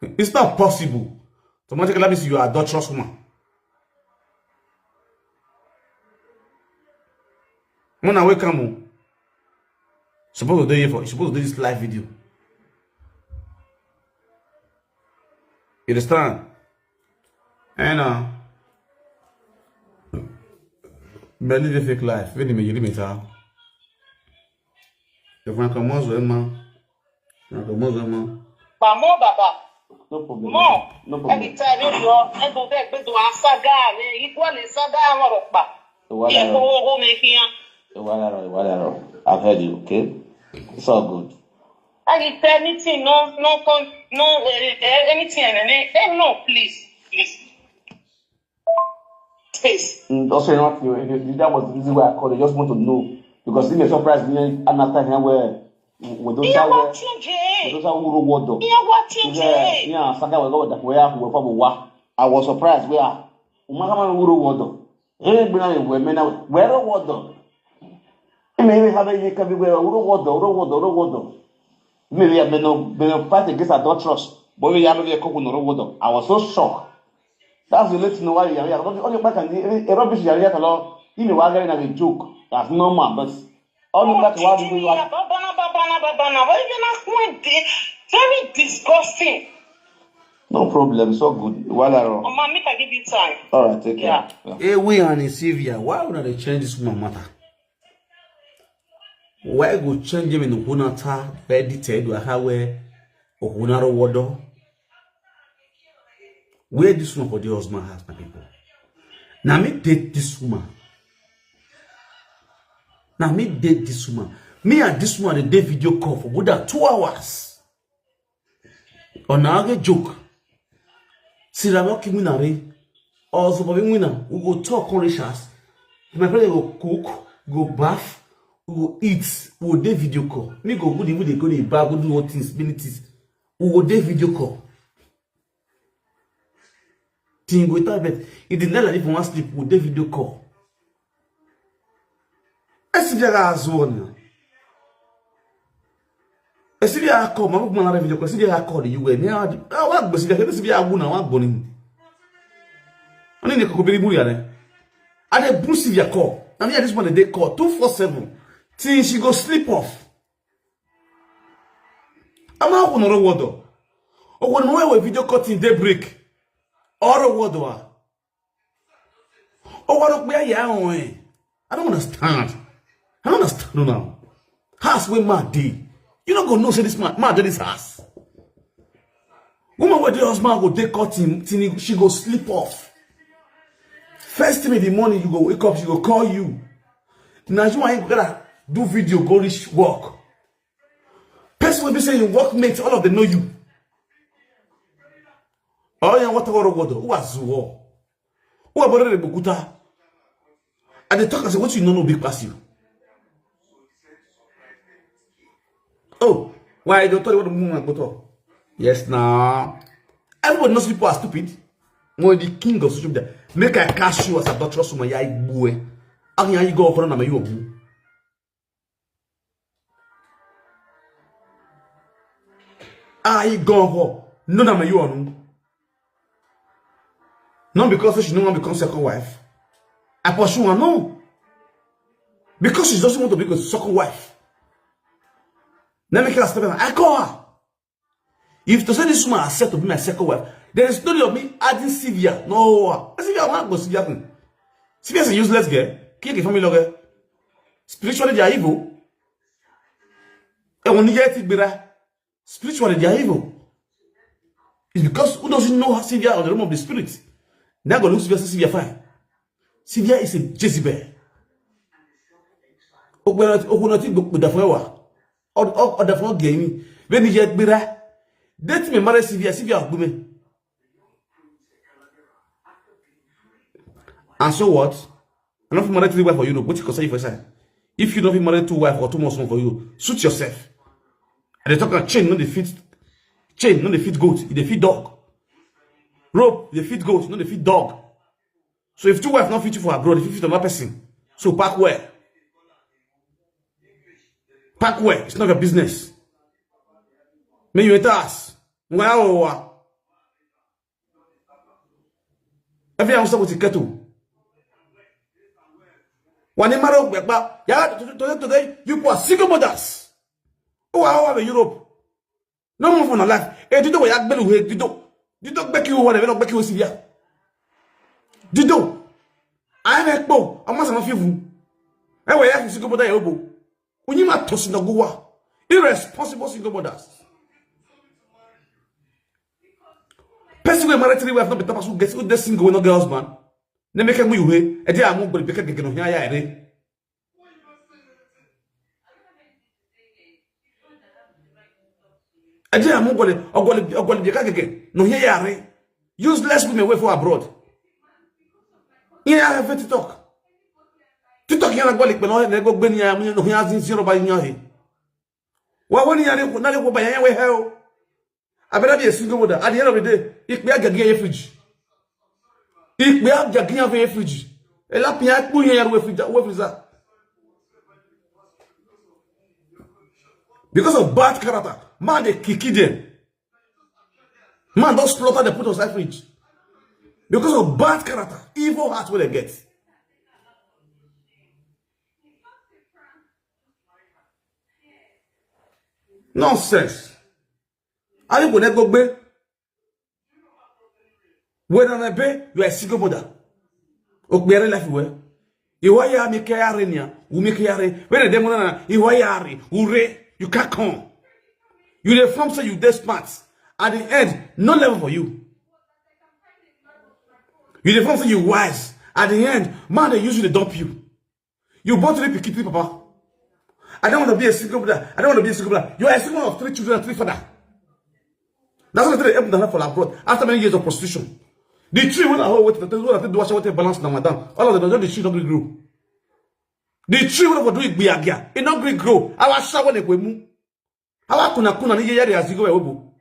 It's not possible. Automatically, that means you are adulterous woman. When I wake up, oh, supposed to do it for, supposed to do this live video. You understand? And uh, many dey fake life. When you make it, how? If I come on, man, I come on, man. Mamo baba. No problem. Mo. No problem. Anytime you draw, I go there, go do a saga, eh, equal a saga, and what up, ba? Wala. Iko wo me here. Wala, wala. I've heard you, okay? It's all good. I did anything, no, no, con-, no, eh, eh, anything, eh, eh, eh, no, please, please. Space. Mm, also, you know, you, you, that was the reason why I called. I just want to know. Because if you surprise me, and after here, where we don't Iya have wa where, tun je. We don't have Uro Wodo. Iya wa tun je. Yeah, yeah, Saka, we go that where we from wa. I was surprised where Umakama Uro Wodo. Eh, bina we mena where Wodo. Maybe have a year can be where Uro Wodo, Uro Wodo, Uro Wodo. Maybe I may not, may not fight against adulterous. But we are not a cook Uro Wodo. I was so shocked. That's the late no why you are only back and the rubbish you are here. Hello, you know, I a joke. That's normal, but only back why do you are Babana, babana, babana. What you gonna point there? Very disgusting. No problem, it's all good. Wala. Oh, man, make I give you time. All right, take care. Yeah. Yeah. Hey, we and Sylvia, why would they change this woman matter? Why go change him in Hunata, where detailed, where how, where, or Hunaro Wodo? Where this one for the husband has, my people? Now me date this woman. Now me date this woman. Me and this woman, they date video call for good two hours. On a joke. See, I'm not giving away. Also, Bobby Winner, we go talk on Richards. My friend go cook, go bath, we go eat, we go dey video call. Me go good, even they go dey bar, go do all things, many things. We go dey video call. Thing go time, but it is not like if we want sleep, we dey video call. Esi bia ga azu ona. Esi bia call, ma bu na video call, esi bia call the U S. Me a, a wa gbe si bia, esi bia gu na wa gbo ni. Ani ne ko biri muri ane. I dey boost your call. Na me this one dey call two four seven. Till she go sleep off. Ama ko no rowodo. O ko no we video call till daybreak. Oro wodo a. O wa no pe ya o eh. I don't understand. I don't understand now. House wey man dey. You no go know say this man, man dey this house. Woman wey dey husband go dey cut him, till she go sleep off. First thing in the morning, you go wake up, she go call you. Now you want to do video, go reach work. Person will be saying workmates, all of them know you. Oh yeah, what a world, who was war? Who are the Bukuta? And they talk and say, what you know no big pass you. Oh, why I don't tell you what the woman go talk? Yes, now. Everybody knows people are stupid. More the king of social media. Make I catch you as a doctor, so my eye boy. How can you go for na you? I go for no na you. Not because she no want become second wife. I pursue her, no. Because she doesn't want to be a second wife. Let me call her. I call her. If to say this woman accept to be my second wife, There is no need of me adding Sylvia. No, Sylvia, I want to go Sylvia thing. Sylvia is a useless girl. Kill the family girl. Spiritually, they are evil. And when you get it, brother, spiritually, they are evil. It's because who doesn't know Sylvia on the realm of the spirit? Now go look Sylvia, say Sylvia fine. Sylvia is a Jezebel. Ogbera, ogbera ti gbogbo da fún ẹwà. Ọdọ fún ọgẹ yín. Bẹ́ẹ̀ ni yẹ gbéra. Date me marry Sylvia, Sylvia Ogbume. And so what? I don't fit marry three wife for Europe. What you concern you for side? If you don't fit marry two wife or two more son for you, suit yourself. And they talk about chain, no dey fit chain, no dey fit goat, e dey fit dog. Rope, dey fit goat, no dey fit dog. So if two wife not fit you for abroad, if you fit another person, so pack well. Pack well. It's not your business. May you enter us. Ngwa ya owa. Every house with a kettle. Wani maro gbegba. Yeah, today, today, today, you poor single mothers. Oh, I over Europe. No more for my life. Eh, Dido, we agbelu he, Dido. Dido, beki wo, whatever, no beki wo, Sylvia. Dido. I am a po. I must have a few. Eh, we are single mother, obo. Unyi ma tosi no guwa. Irresponsible single mothers. Person wey marry three wife no be tapas who get who dey single wey no get husband. Ne make mu yuhe. E dey amu gbere beke gege no hia ya ere. E dey amu gbere ogwole ogwole beke gege no hia ya ere. Useless women wey for abroad. Ihe ya fe TikTok. TikTok ya na gbole pe no ne go gbe ni ya mu no hia zin zero ba yan he. Wa woni ya re ko na re ko ba ya we he o. I better be a single mother. At the end of the day, ikpe agagi ye fridge. Ikpe agagi ye fridge. Ela pia kpu ye we fridge, we freezer. Because of bad character, man they kick them. Man don't slaughter the put outside fridge. Because of bad character, evil heart will they get. Nonsense. Are you gonna go back? When I'm a bay, you are a single mother. Okpere life well. Iwa ya mi ke yare nia, u mi ke yare. When a demon na, iwa yare, ure. You can't come. You dey form say you dey smart. At the end, no level for you. You dey form say you wise. At the end, man they use you to dump you. You born three pikin, three papa. I don't want to be a single brother. I don't want to be a single brother. You are a single one of three children and three father. That's why they help them for abroad. After many years of prostitution, the tree when I hold with the one that do what balance now, madam. All of them, the tree don't grow. The tree when I do it be again. It not green grow. Our shower they go move. Our kuna kuna ni yeye as you go ebo.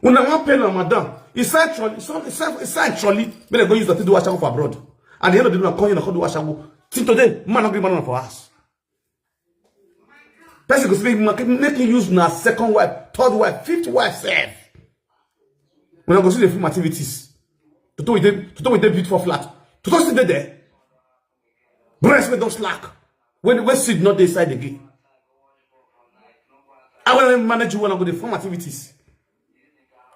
Una wan pay na madam. It's actually, it's not, it's not, it's actually. May they go use that to do what for abroad. At the end of the day, una come here, una come do what. Till today, man not green man for us. Person go speak, make him use na second wife, third wife, fifth wife, self. When I go see the film activities, to do with them, to do with them beautiful flat, to do sit there. Breast wey don slack. When when seed no dey inside again. I want to manage you when I go dey form activities.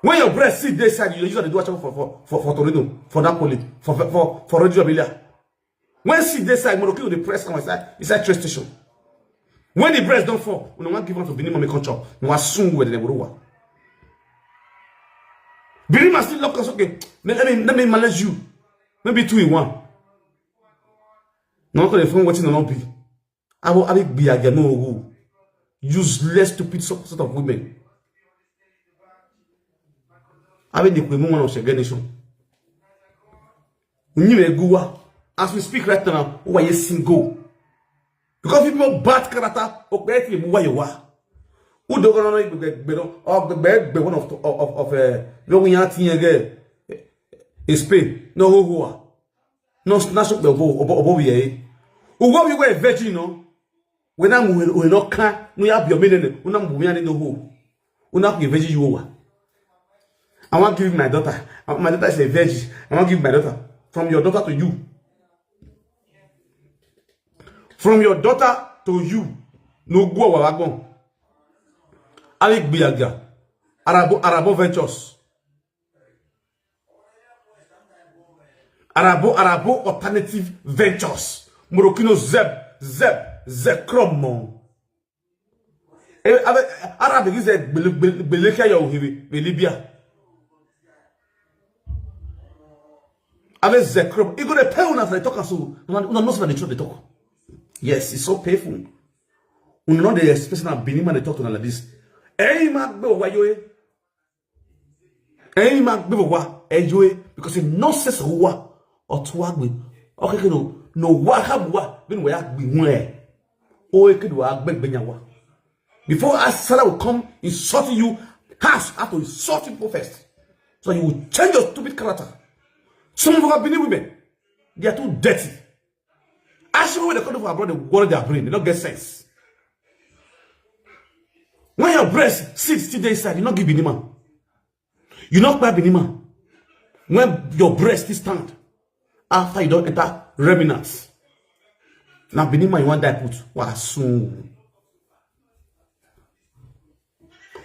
When your breast seed dey inside, you use the do for for for for Torino, for Napoli, for for for Radio Emilia. When seed dey inside, Morocco dey press am inside inside train station. When the breast don fall, we no wan give am to Benin mommy come chop. We wan soon with the Buruwa. Benin must still lock us, okay. Let me let me manage you. Maybe two in one. No one dey form wetin no be. I will I be be again no go. Useless stupid sort sort of women. I be the women one of segregation. Nyimeguwa, as we speak right now, who are you single? Because people bad character, okay, if you move where you are. Who don't know if they don't or the bad one of of of uh, no we are thing again. Is pay no who who are. No snatch up the obo obo obo we eh. Who go we were virgin no. When I'm we no can no have your million. When I'm we are no who. When I'm virgin you are. I want to give my daughter. Uh, My daughter is a virgin. I want to give my daughter from your daughter to you. From your daughter to you. No go wagon. Ali Gbiaga. Arabo Arabo Ventures. Arabo, Arabo Alternative Ventures. Morokino Zeb, Zeb, Zekromo. Eh, abe, ara be gize gbele, gbele, gbele ke ya ohibi, be Libya. Abe Zekromo. He go dey pay una for the talk and so. Una, una know say na the truth dey talk. Yes, it's so painful. Una no dey expect na Benin man dey talk to una like this. Hey, ma gbe wa yo, eh. Hey, ma gbe wa, eh, yo, eh. Because he no sense wa. Otuagbe. Okay, no, no, wa ha wa. Bin wa ya gbe won, eh. O, eh, kedu wa gbe gbe nya wa. Before Asala will come insulting you, has have to insult you people first. So you will change your stupid character. Some of our Benin women, they are too dirty. Ask you when they come for abroad, they worry their brain, they don't get sense. When your breast six still dey inside, you not give Benin man. You not buy Benin man. When your breast still stand, after you don't enter remnants. Now Benin man, you want die put. Wa soon.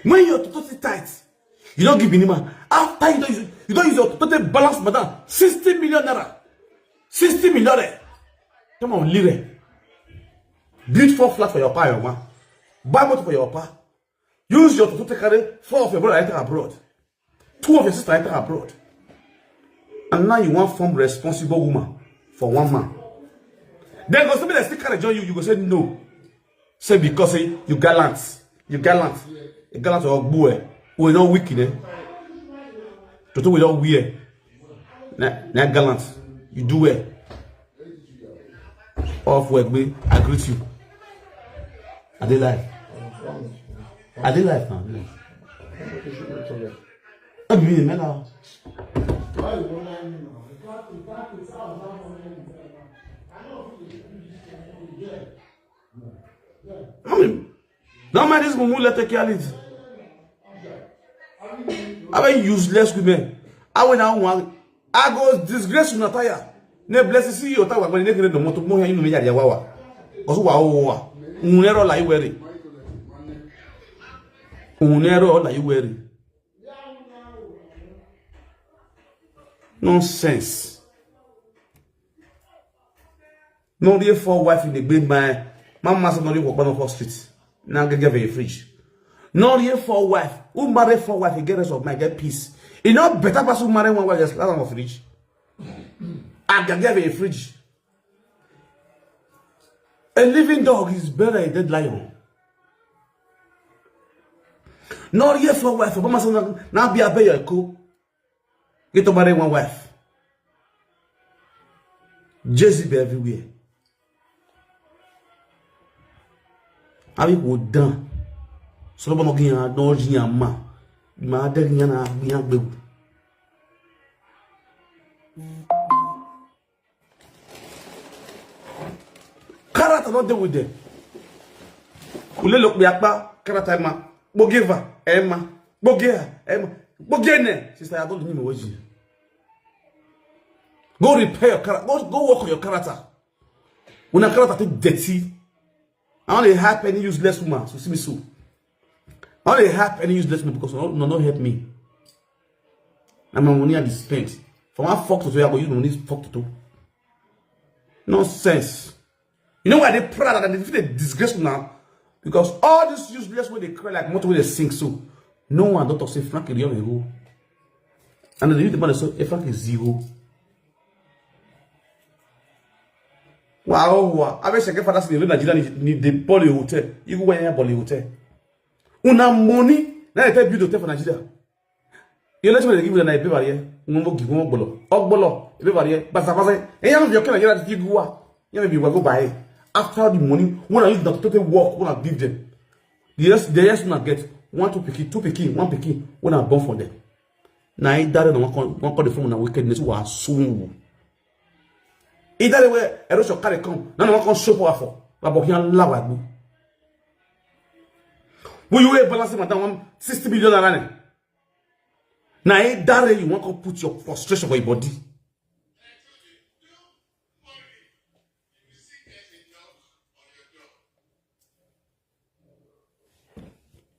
When your toto dey tight, you don't give Benin man. After you don't use, you don't use your toto balance, madam. Sixty million naira. Sixty million, eh. Come on, lire. Build four flat for your pa, your ma. Buy motor for your pa. Use your toto take carry four of your brother enter abroad. Two of your sister enter abroad. And now you want form responsible woman for one man. Then go somebody that still carry join you, you go say no. Say because say you gallant. You gallant. You gallant or boy. We no weak, eh? Toto we don't wear. Na, na gallant. You do well. Off work, me. I greet you. I dey live. I dey live now. I dey live. I be me, man. Now. I mean, don't mind this mumu, let take care of it. I mean, useless women. I went out one. I go disgrace una tire. Ne bless C E O tawa, but ne kene no moto mo ya inu me ya ya wawa. Kosu wa o wa. Unero la iwere. Unero la iwere. Nonsense. No dey for wife in the big man. My master no dey work on the street. Now get, get a fridge. No dey for wife. Who marry for wife, he get rest of mind, get peace. E no better person marry one wife, just allow am fridge. I can get a fridge. A living dog is better than a dead lion. No dey for wife. My master now be a bear co. Get to marry one wife. Jezebel everywhere. Abi go down. So no gin no gin ma. Ma de gin na gin gbe. Character no dey with them. Kule lo pe apa, character ma. Gbogeva, Emma. Gbogea, Emma. Gbogene. Sister, I don't need my waji. Go repair your character. Go, go work on your character. When a character too dirty, I only help any useless woman. So see me so. I only help any useless woman because no, no, no help me. And my money I dey spend. For one fuck to, I go use money fuck to. Nonsense. You know why they proud and they feel a disgrace now? Because all these useless way they cry like motor way they sing so. No one don't talk say Frank Rion a hoe. And they use the money so, "Hey, Frank is zero." Wow, wow. I bet second father's in Nigeria need, need the Poly Hotel. You go where Poly Hotel. Una money, now they tell build hotel for Nigeria. You let me give you an idea here. Ngombo give ngombo bolo. Ogbolo, ebe bariye, basa basa. And you have your kind of Nigeria to go. You may be go buy. After the money, when I use the total work, when I give them. The rest, the rest una get one, two pikin, two pikin, one pikin, when I born for them. Now I dare no one call, one call the phone na wickedness was soon. Either the way erosion carry come, now no one come show power for. But but here law I go. Will you ever balance madam one sixty billion naira? Now either you want to put your frustration for your body.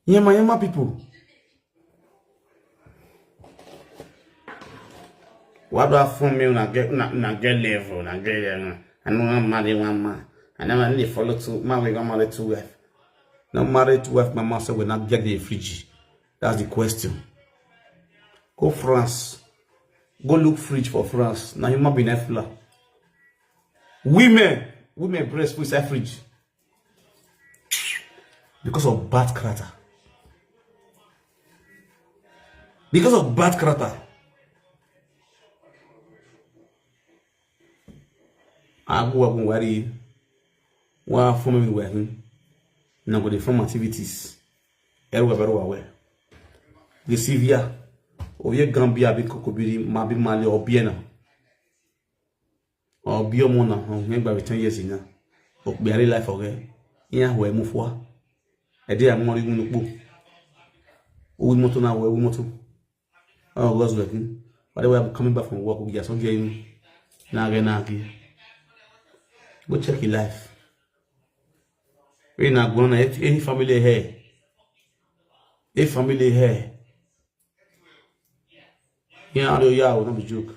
Yema yema people. Why do I phone me when I get, when I, when I get level, when I get level? I know I'm married one man. I never need to follow two man. We got married two wife. No married two wife. My man said when I get the fridge. That's the question. Go France. Go look fridge for France. Now you might be Netflix. Women, women breast full inside fridge because of bad character. Because of bad character. Abu abu wari wa form mi wa hin. Na go dey form activities. Eru wa beru wa we. The Sylvia. Oye Gambia bi kokobiri ma bi mali obiena. Obi ọmọ na, ọmọ ẹgbàá with ten years na. Okpe ari life ọgẹ. Ihe ahụ emu fụa. Ede ya mụrụ iwu n'ukpo. Uwe moto na uwe moto. Oh, God's working. By the way, I'm coming back from work. Ogi asọ gị enu. Na-aga na-aga. Go check your life. Ị na-agụ na any family here. A family here. Yeah, I know, yeah, no be joke.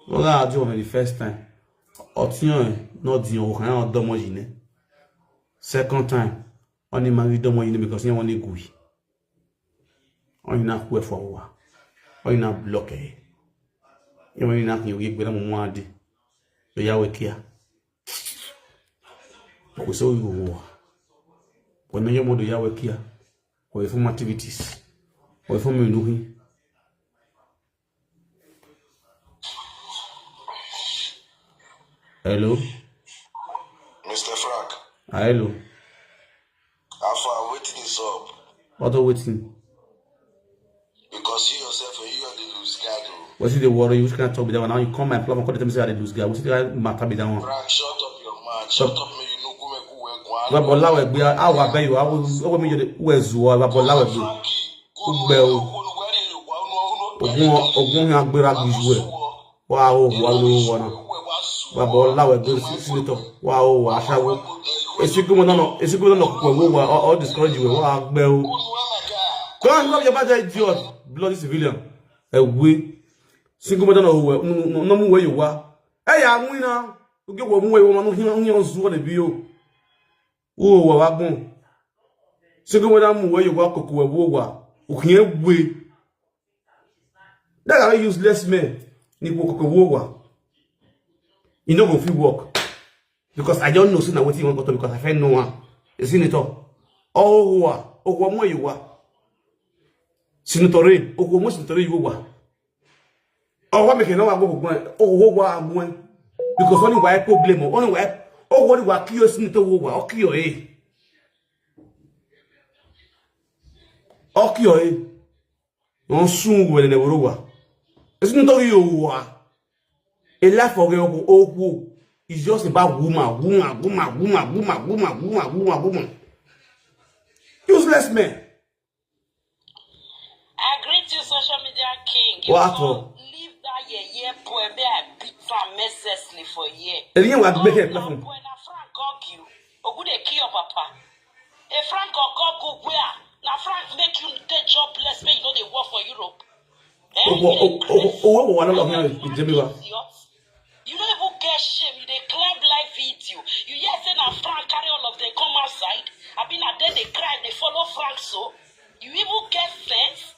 Well, I do on the first time. Otiyan, no diyan, o kan o domo yìí ni. Second time, only marry domo yìí ni because you want to go. Only na kwe for wa. Only na block eh. You only na you get better mo adi. So ya we kia. Ko so you wa. Ko na yo mo do ya we kia. Ko e fun activities. Ko e fun mi nuhi. Hello. Mister Frank. Ah, hello. How far? Wetin is up? What are waiting? Because you yourself, you are the loose guy, though. What is the worry? Which kind of talk be that one? Now you come my platform, call them say I dey lose guy. What is the matter be that one? Frank, shut up your mouth. Shut up, me, you know, go make who work one. Well, but lawe be, I will bet you. I will, I will make you the, who is who? But lawe be. Frankie, go Ugbe o. Ogun, ogun hin agbera gbizu e. Wa o, wa lo wa na. Baba Olawe go see senator. Wa o, wa aṣawo. Esigu mo na no, esigu mo na no ko wo wa, all discourage we, wa gbe o. Go and love your mother, idiot. Bloody civilian. E we. Single mother no we, no, no, no mu we yo wa. E ya mu ina. Uge wo mu we wo ma no hin, hin on zuwa de bi o. Wo wa wa gun. Single mother mu we yo wa koko we wo wa. U hin e we. That are useless men. Ni wo koko wo wa. You no go fit work. Because I don't know say na wetin you wan go talk because I fit know am. You see it all. Oh, wa. Oh, wa mo you wa. Senator Ray. Oh, wa mo Senator Ray you wa. Oh, wa make no wa go go. Oh, wa wa go. Because only wa problem. Only wa. Oh, wa wa kill senator wo wa. Oh, kill eh. Oh, kill eh. Wọ́n sún wẹ̀lẹ̀ lẹ̀ wọ́rọ̀ wa. Ẹ̀sùn nítorí yóò wà. A life of okwu, okwu is just about woman, woman, woman, woman, woman, woman, woman, woman, woman. Useless men. I greet you, social media king. What? Leave that yeye boy. May I beat am mercilessly for here. Èyí wà gbé kẹ́ platform. Boy, na Frank hug you. Ogude kill your papa. A Frank hug where? Na Frank make you dey jobless, make you no dey work for Europe. Eh? Owó wà lọ́lọ́ fún ìjẹ́bí wa. You no even get shame. You dey climb live video. You hear say na Frank carry all of them come outside. Abi na dem dey cry, dey follow Frank so. You even get sense.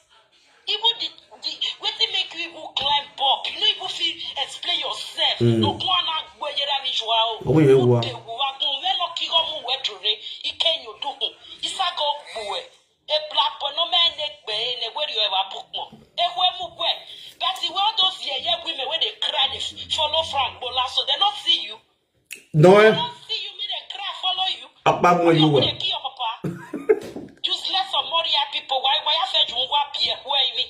Even the, the wetin make you even climb up. You no even fit explain yourself. Mm. No go on and go yera mi jua o. Ogun yẹn wà. Ogun yẹn wà. Gun we no kigo mu we dure. Ike nyo dukun. Isago gbuwe. A black boy no man ne gbe ne where you ever book mo. E we mu gwe. But the way those yeye women wey dey cry dey follow Frank Bola so they no see you. No, eh? They no see you, me dey cry follow you. Apa mo you wa. Dey kill your papa. Useless Omoria people. Why, why I said you wa be where me?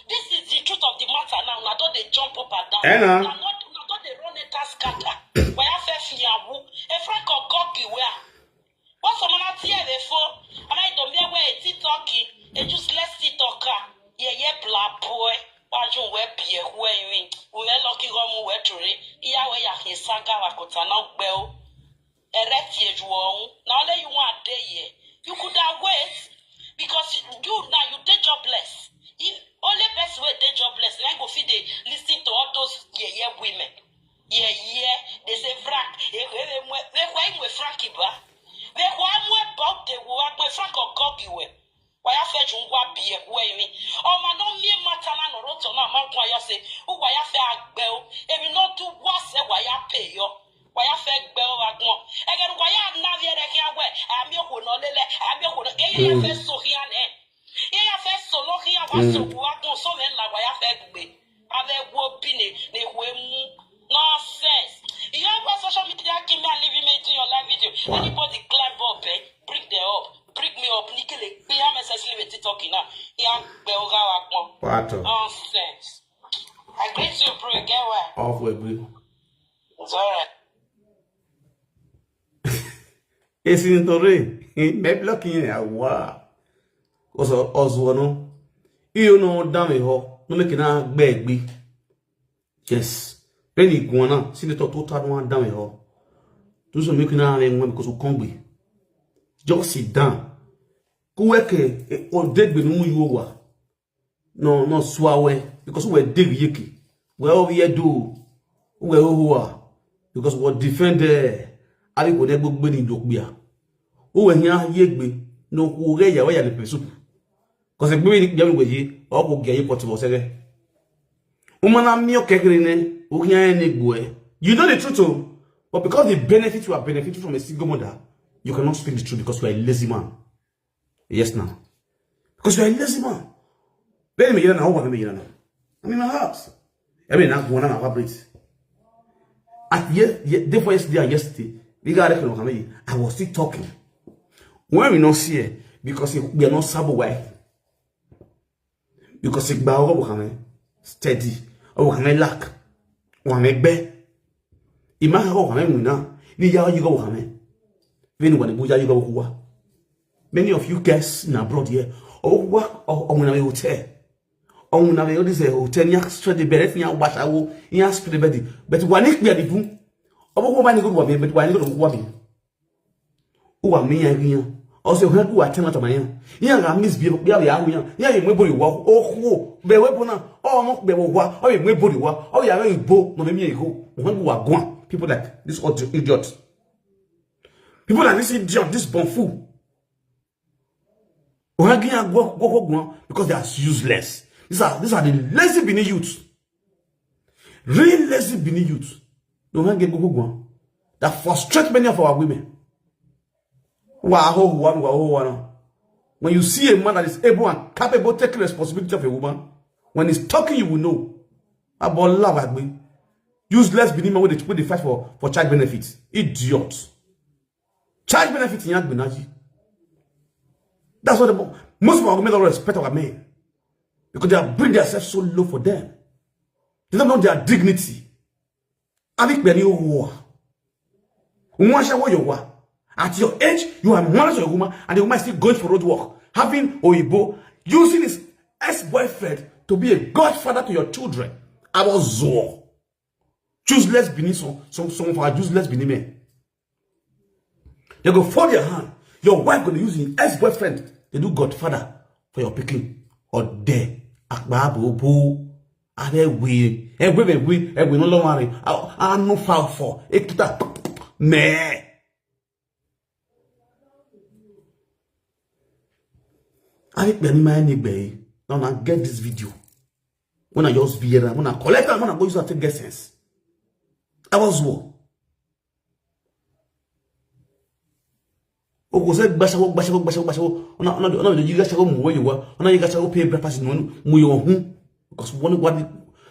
This is the truth of the matter now. Una don dey jump up and down. Eh, na. Una don, una don dey run enter scatter. Why I said fiyawu. A Frank or God be where? What's some other tear dey for? And I don't know where a TikTok, a useless TikToker. Yeah, yeah, blah boy. Why you wear beer? Where you mean? We wear lucky rum, we wear tree. Yeah, where ya can saga wa kota na bell. Erect ye juon. Now let you want day ye. You could have wait because you now you dey jobless. If Only person wey dey jobless na go fit dey listen to all those yeye women. Yeye, they say Frank, they kwa imwe Frank iba. They kwa imwe bog de wo akwe Frank ogogi we. Waya fe jungwa biye we mi. O ma no mi matana no roto na ma kwa ya se. U waya fe agbe o. Emi no tu wa se waya pe yo. Waya fe gbe o agbon. Ege ru waya na vi ere kia we. Ami oko no lele. Ami oko no. Eye ya fe so kia ne. Eye ya fe so no kia wa so wa agbon so me la waya fe gbe. Ave wo bi ne ne we mu. Nonsense. You have social media give me and leave me do your live video. Anybody climb up, eh? Bring them up. Bring me up. Nikele. Be unnecessarily with talking now. Ya gbe o ga wa agbon. Pato. Nonsense. I greet you, bro. Get well. Off we bri. It's all right. Esi ntore, me block yin awa. Oso ozo no. Iyo no down me ho. No make na gbe gbe. Yes. Peni guana, senator to ta no down me ho. Do so make na me nwa because o kon gbe. Just sit down. Ku weke o degbe nu yu wa. No no swawe because we dig yiki. We o ye do. We o hua because we defend eh. Abi ko ne gbogbo ni dokbia. O we hia yegbe no ku re ya we ya le pesupu. Because gbogbo ni gbia we ye o ko ge ye pot mo sege. Umana mi o kekere ne o hia ni gbo e. You know the truth o. But because the benefit you are benefiting from a single mother, you cannot speak the truth because you are a lazy man. Yes now. Because you are a lazy man. Bẹ́ẹ̀ ni mi yẹn náà, ó wà ní mi yẹn náà. I'm in my house. I mean, I'm going to my place. At ye, ye, day before yesterday and yesterday, we got a record of me. I was still talking. When we not see it, because we are not sabo why. Because it by over steady, over lack, over be. Imaka over me na, ni ya you go over me. When when bu ya you go over. Many of you guys in abroad here, oh, what, oh, oh, when I hotel. Oh, when I this hotel, ya straight the bed, ya wash awo, ya straight the bed. But when it be the boom, oh, what, but when it go over me. O wa mi ya ri yan. O se o han ku wa tan to ma yan. Yan ga miss bi bi ya ri yan. Yan ye mo bori wa. O ku be we bo na. O mo be wo wa. O ye mo bori wa. O ya ri bo no me mi e go. O han ku wa gwan. People like this audio idiot. People like this idiot, this bonfu. O han gi yan go go go gwan because they are useless. These are these are the lazy Benin youths. Real lazy Benin youth. No hang go go. That frustrate many of our women. Wa ho wa wa ho wa. When you see a man that is able and capable taking responsibility of a woman, when he's talking, you will know. About love agbe. Useless Benin man wey dey fight for for child benefits. Idiot. Child benefits in Agbenaji. That's what the, most of our women don't respect our men. Because they have bring themselves so low for them. They don't know their dignity. Abi pẹ̀lú owó. Wọ́n ṣe wọ́n yóò wá. At your age, you are married to a woman and the woman is still going for road work, having oyibo, using his ex-boyfriend to be a godfather to your children. I was so useless Benin, some, some, some of our useless Benin men. They go fold their hand. Your wife gonna use his ex-boyfriend. They do godfather for your picking. Or there. Akbabobo. Are we? Every we every no long worry. I no foul for. Ekita. Me. I be my neighbor. Now I get this video. When I just be here, when I collect am, when I go use am take get sense. I was war. O go say gbashawo gbashawo gbashawo gbashawo. Ona ona ona you gbashawo mu wey you wa. Ona you gbashawo pay breakfast no mu yo hu. Because one what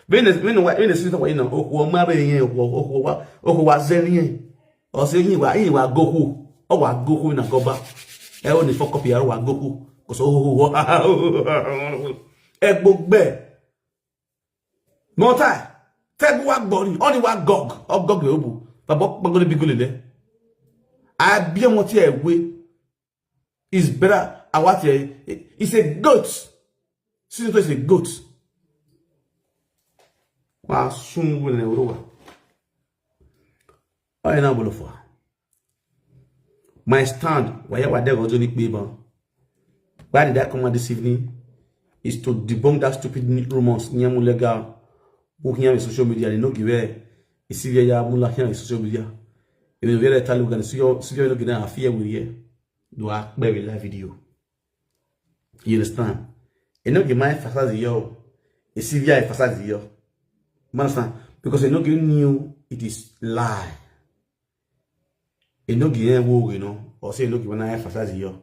when when when the sister wa ina o ko ma be yen o ko wa o ko wa zen yen. O se yin wa yin wa goku. O wa goku na goba. E o ni fọkọ pi aro wa goku. Ko so o o e gbogbo e. Mọta tẹgu wa gbọ ni ọ ni wa gọg ọgọg rẹ o bu bàbá ọpọgbọn níbi gúlẹ lẹ. Àbí ọmọ tí ẹ wé is better àwa tí ẹ is a goat. Since it's a goat. Wa sun wele ne orowa. Ọ yẹn náà bọ̀lọ̀ fọ. My stand, why you are there also ni pe ban. Why did I come out this evening? is to debunk that stupid rumors. Nyamulega, who here in social media, they no give a Sylvia Mula here in social media. Even very Italian, Sylvia, Sylvia no give a fear with here. Do I play with live video? You understand? E no give my emphasize yo. E Sylvia emphasize yo. You understand? Because e no give new, it is lie. E no give any wo, you know, or say e no give na emphasize yo.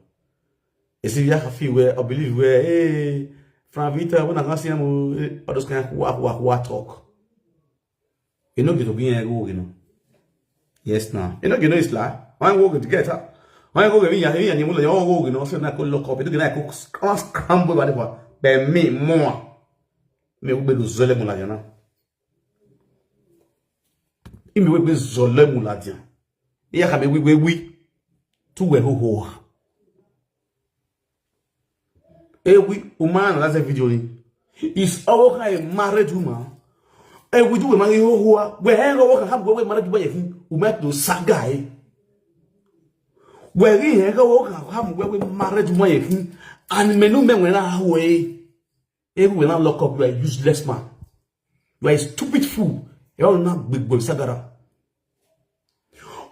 E Sylvia can feel where, or believe where, hey, Frank Vita, when I can see him, oh, eh, all those kind of wah, wah, wah talk. E no give to give any wo, you know. Yes, now. E no give no is lie. Why wo get get up? Why go give ya, ya, you know, say na go lock up. E no give na go scram-, scramble by the one. But me more. Me we be zole mula jana. Imi we be zole mula jana. Iya ka me we, we, we. Tu we ho ho. Ewi, woman, that's a video ni. Is all kind of married woman. Ewi do we marry ho ho. We hang over can have we married woman yeki. We might do saga eh. We hang over can have we married woman yeki. And menu men we na ho eh. Ewi we na lock up, you are useless man. You are a stupid fool. You are not big boy sagara.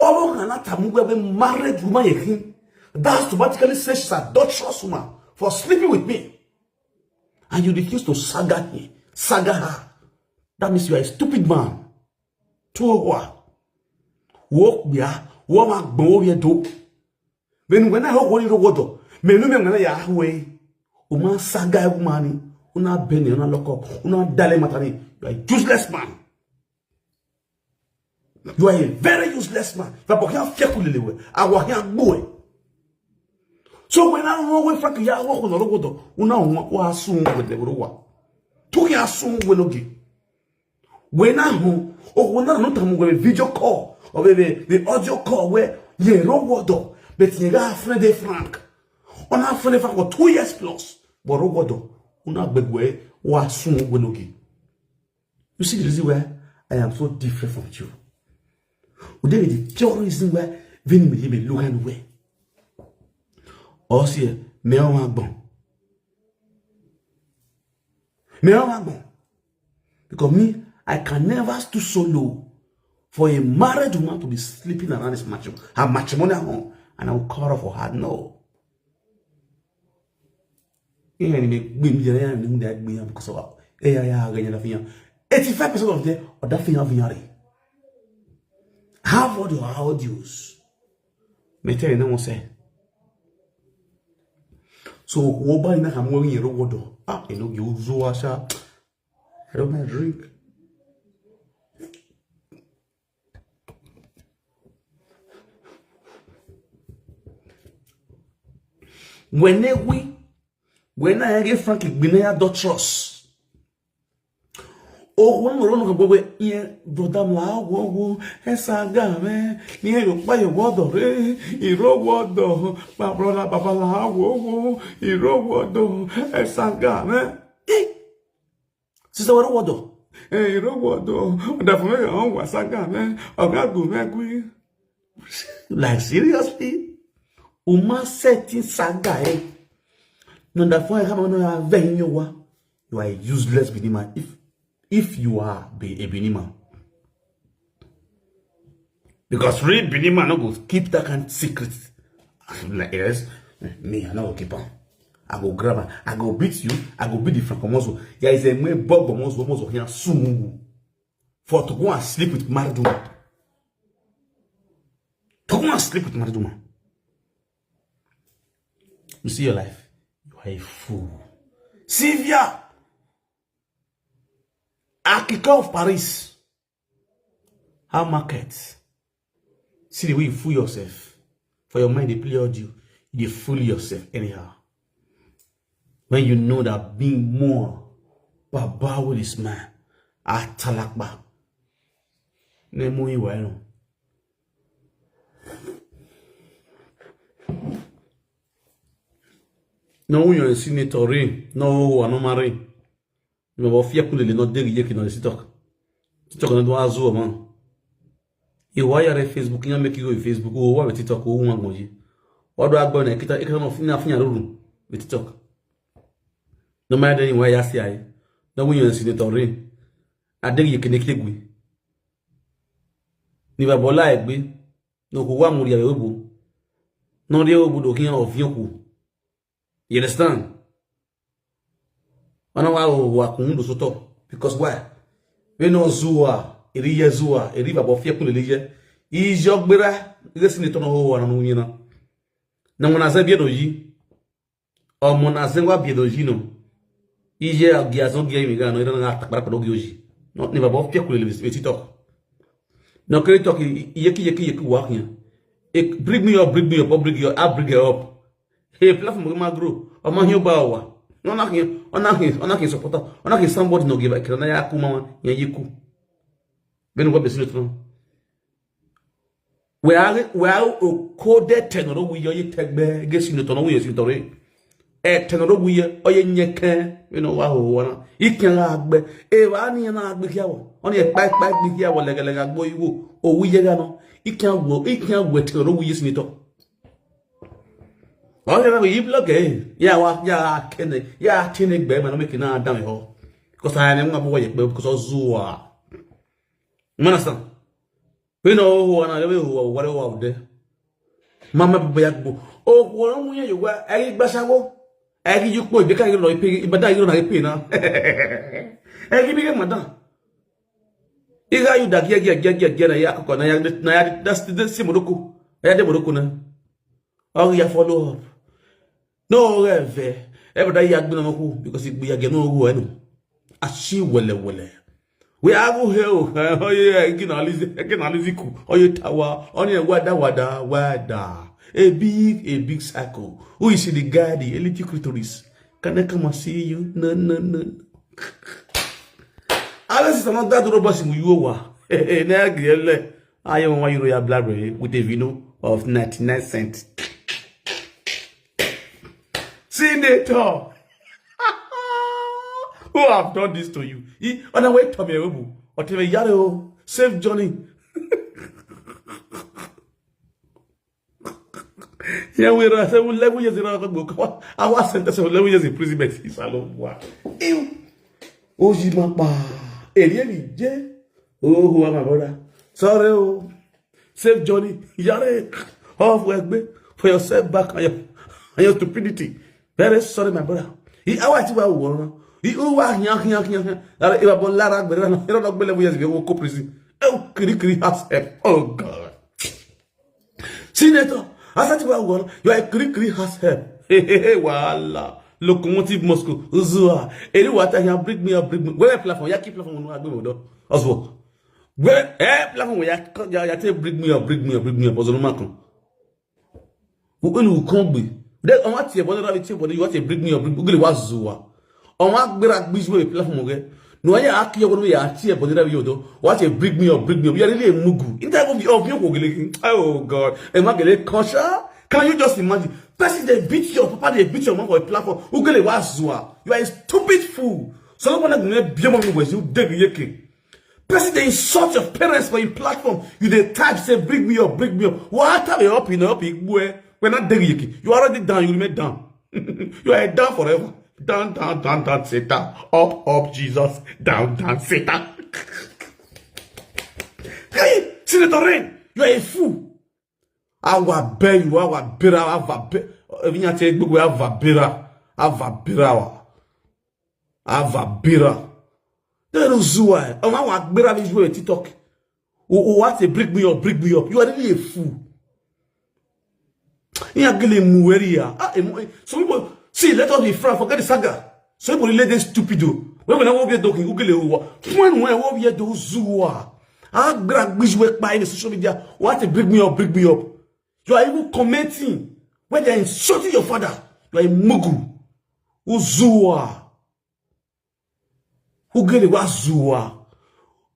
Omo kana tamu we married woman yeki. That automatically says she's an adulterous woman for sleeping with me. And you refuse to saga her, saga her. That means you are a stupid man. Two wa. Walk ya, wo ma gbo ye do. When, when I hold you the water, me no me when I ya we. Uma saga woman, una bene, una lock up, una dale matani. You are a useless man. You are a very useless man. Fa bo ya fia kulele we. Awa ya gbo e. So when I run away from ya wo ko no rogodo, una wa sun we le wa. Tu ya sun we no gi. When I home, or when I not am we video call, or we, we, we audio call where ye rogodo, but ye ga friend de Frank. On a friend for two years plus. But rogodo, una begwe wa sun we no gi. You see the reason why I am so different from you. Would there be the pure reason why Vini me me look and way? Or see, me on my bone. Me on my bone. Because me, I can never stoop so low for a married woman to be sleeping around his matrimony, her matrimonial home, and I will cover for her. No. Ihe ni me gbe mi jere ya ni mu da gbe ya because of e ya ya ga ya da fiyan. Eighty-five percent of them or da fiyan fiyan re. Have all your audios. Me tell you no say. So wo ba ni na ka mo yin ro wodo. Ah, e no gi uzu wa sha. I don't mind drink. When we, when I get Frank Gbinaya adulterous. Oh, one more no go we here, brother la wo wo, esa ga me, ni e yo pa yo wo do re, iro wo do, my brother baba la wo wo, iro wo do, esa ga me. Eh, Sister Waruwodo. Eh, Irowodo. Ọ̀dà fún mi, àwọn wà ságà mẹ́. Ọ̀gá gùn mẹ́ gùn. Like, seriously? Uma setting saga, eh? No, the phone, come on, no, I very you wa. You are a useless Benin man. If, if you are be a Benin man. Because real Benin man no go keep that kind of secret. Like, yes, me, I no go keep on. I go grab am. I go beat you. I go beat the Francomoso. Yeah, is a me Bob Moso, Moso here soon. For to go and sleep with married woman. To go and sleep with married woman. You see your life. You are a fool. Sylvia, Akika of Paris. How market? See the way you fool yourself. For your mind, they play audio. You dey fool yourself anyhow. When you know that being more Baba with this man, Atalakba. Nemo Iwaino. No, you're a senator, no, I'm not married. No, but fear kulele no dey yeki no TikTok. TikTok no do azu man. You why are Facebook? You make you go Facebook. Oh, why TikTok? Oh, one go. What do I go na kita? Ika no fina fina ruru with TikTok. No matter anywhere ya si ai. No we yon Senator Ray. Adeg ye kene kegwe. Ni ba bola egbe. No ko wa muri ya webo. No de obodo kiyan ofiyan ku. You understand? Ona wa o wa kun do soto. Because why? We no zuwa, eri ye zuwa, eri ba bo fie kun le ye. Ijo gbera, ge Senator no ho wa no nyina. Na wona ze bi no yi. Omo na ze wa bi no yi no. Ije agi azo gi mi ga no, ira na takpara pa do gi oji. No, ni ba bo fie kun le le TikTok. No kere talk, yeki yeki yeki wa kiyan. Bring me up, bring me up, bring you up, bring you up. Hey, platform ma grow. Oma hin ba wa. No na hin, ona hin, ona hin supporter. Ona hin somebody no give a kira na ya ku mama, ya yiku. Ben wa be Senator no. We are we are o code technology we yo ye tegbe ge Senator no we ye Senator Ray. E technology we ye oye nyeke, you know wa ho wa na. Ikan agbe. E wa ni na agbe kiawo. Oni e pa pa gbe kiawo lege lege agbo iwo. O we ye ga no. Ikan wo, ikan we technology we ye Senator. Oye na we yi blog e. Ya wa ya kene, ya tini gbe ma no make na down ho. Because I am ngabo ye gbe because ozuwa. You understand? We no ho wa na we ho wa wa de. Mama be ya gbo. O ko no mu ye yo wa e gbasawo. E gi ju po ibe ka lo ipe, ibe da yo na ipe na. E gi bi ke madan. Iga yu da gia gia gia gia gia na ya ko na ya na ya that's the same Morocco. Ya de Morocco na. Or ya follow up. No reve. Every day ya gbe na mo ku because igbe ya ge no ru enu. Ashi wele wele. We are go hell. Oh yeah, again alizi, again alizi ku. Oh yeah, tawa. Oh yeah, wada wada wada. A big, a big circle. Who is the guy? The elite clitoris. Can I come and see you? No, no, no. Alice is another robot in Uwa. Na gele. I am one euro ya blabre with a vino of ninety-nine cents. Senator, who have done this to you? He on the way to me, Obu. Or to me, Yaro, save Johnny. Yeah, we are seven, eleven years in our go. Our sentence of eleven years imprisonment is a long one. Ew. Ojimapa. Eri eri je. Oh, who am I, brother? Sorry, oh. Save Johnny. Yare. Off work, babe. For your setback and your, and your stupidity. Very sorry, my brother. He, how I think I will. He, oh, wah, nyah, nyah, nyah, nyah. Lara, if I born Lara, but I don't know, eleven years ago, go prison. Oh, kiri, kiri, has help. Oh, God. Senator, I said, well, well, you are a kiri, kiri, has help. Hey, hey, hey, voila. Locomotive Moscow. Uzua. Any water here, bring me up, bring me. Where platform? Ya keep platform, no, I go, no. Oswald. Where, eh, platform, ya, ya, ya, take bring me up, bring me up, bring me up. Oswald Macron. When you come, be. Then, I want to, but I want to bring me up, bring me up. Ugly was Zua. I want to bring me up, platform, okay? No, I can't, you know, ya, tear, but I want to, want to bring me up, bring me up. You are really a mugu. In that movie, of you, oh, God. Am I gonna conscious? Can you just imagine? Person they beat your papa, they beat your mom for a platform. Ugly was Zua. You are a stupid fool. So, no one can be a woman with you, David Yeke. Person they insult your parents for your platform. You they type, say, bring me up, bring me up. What have you up in up, Igwe? We're not David Yeke. You are already down, you remain down. You are down forever. Down, down, down, down, Satan. Up, up, Jesus. Down, down, Satan. Hey, Senator Rain, you are a fool. Awa be you, awa bera, awa be. Even you take gbogbo awa bera, awa bera wa. Awa bera. There is why. Awa awa bera bi you TikTok. O o what a bring me up, bring me up. You are really a fool. He are getting mueria. Ah, emo- some people see. Let us be frank. Forget the saga. Some people really dey stupid o. When we na wo be dokin ugele uwa. When we wo be do zuwa. Agbra gbijwe pa in the social media. What a bring me up, bring me up. You are even commenting when they are insulting your father. You are a mugu. Uzua. Ugele wa zua.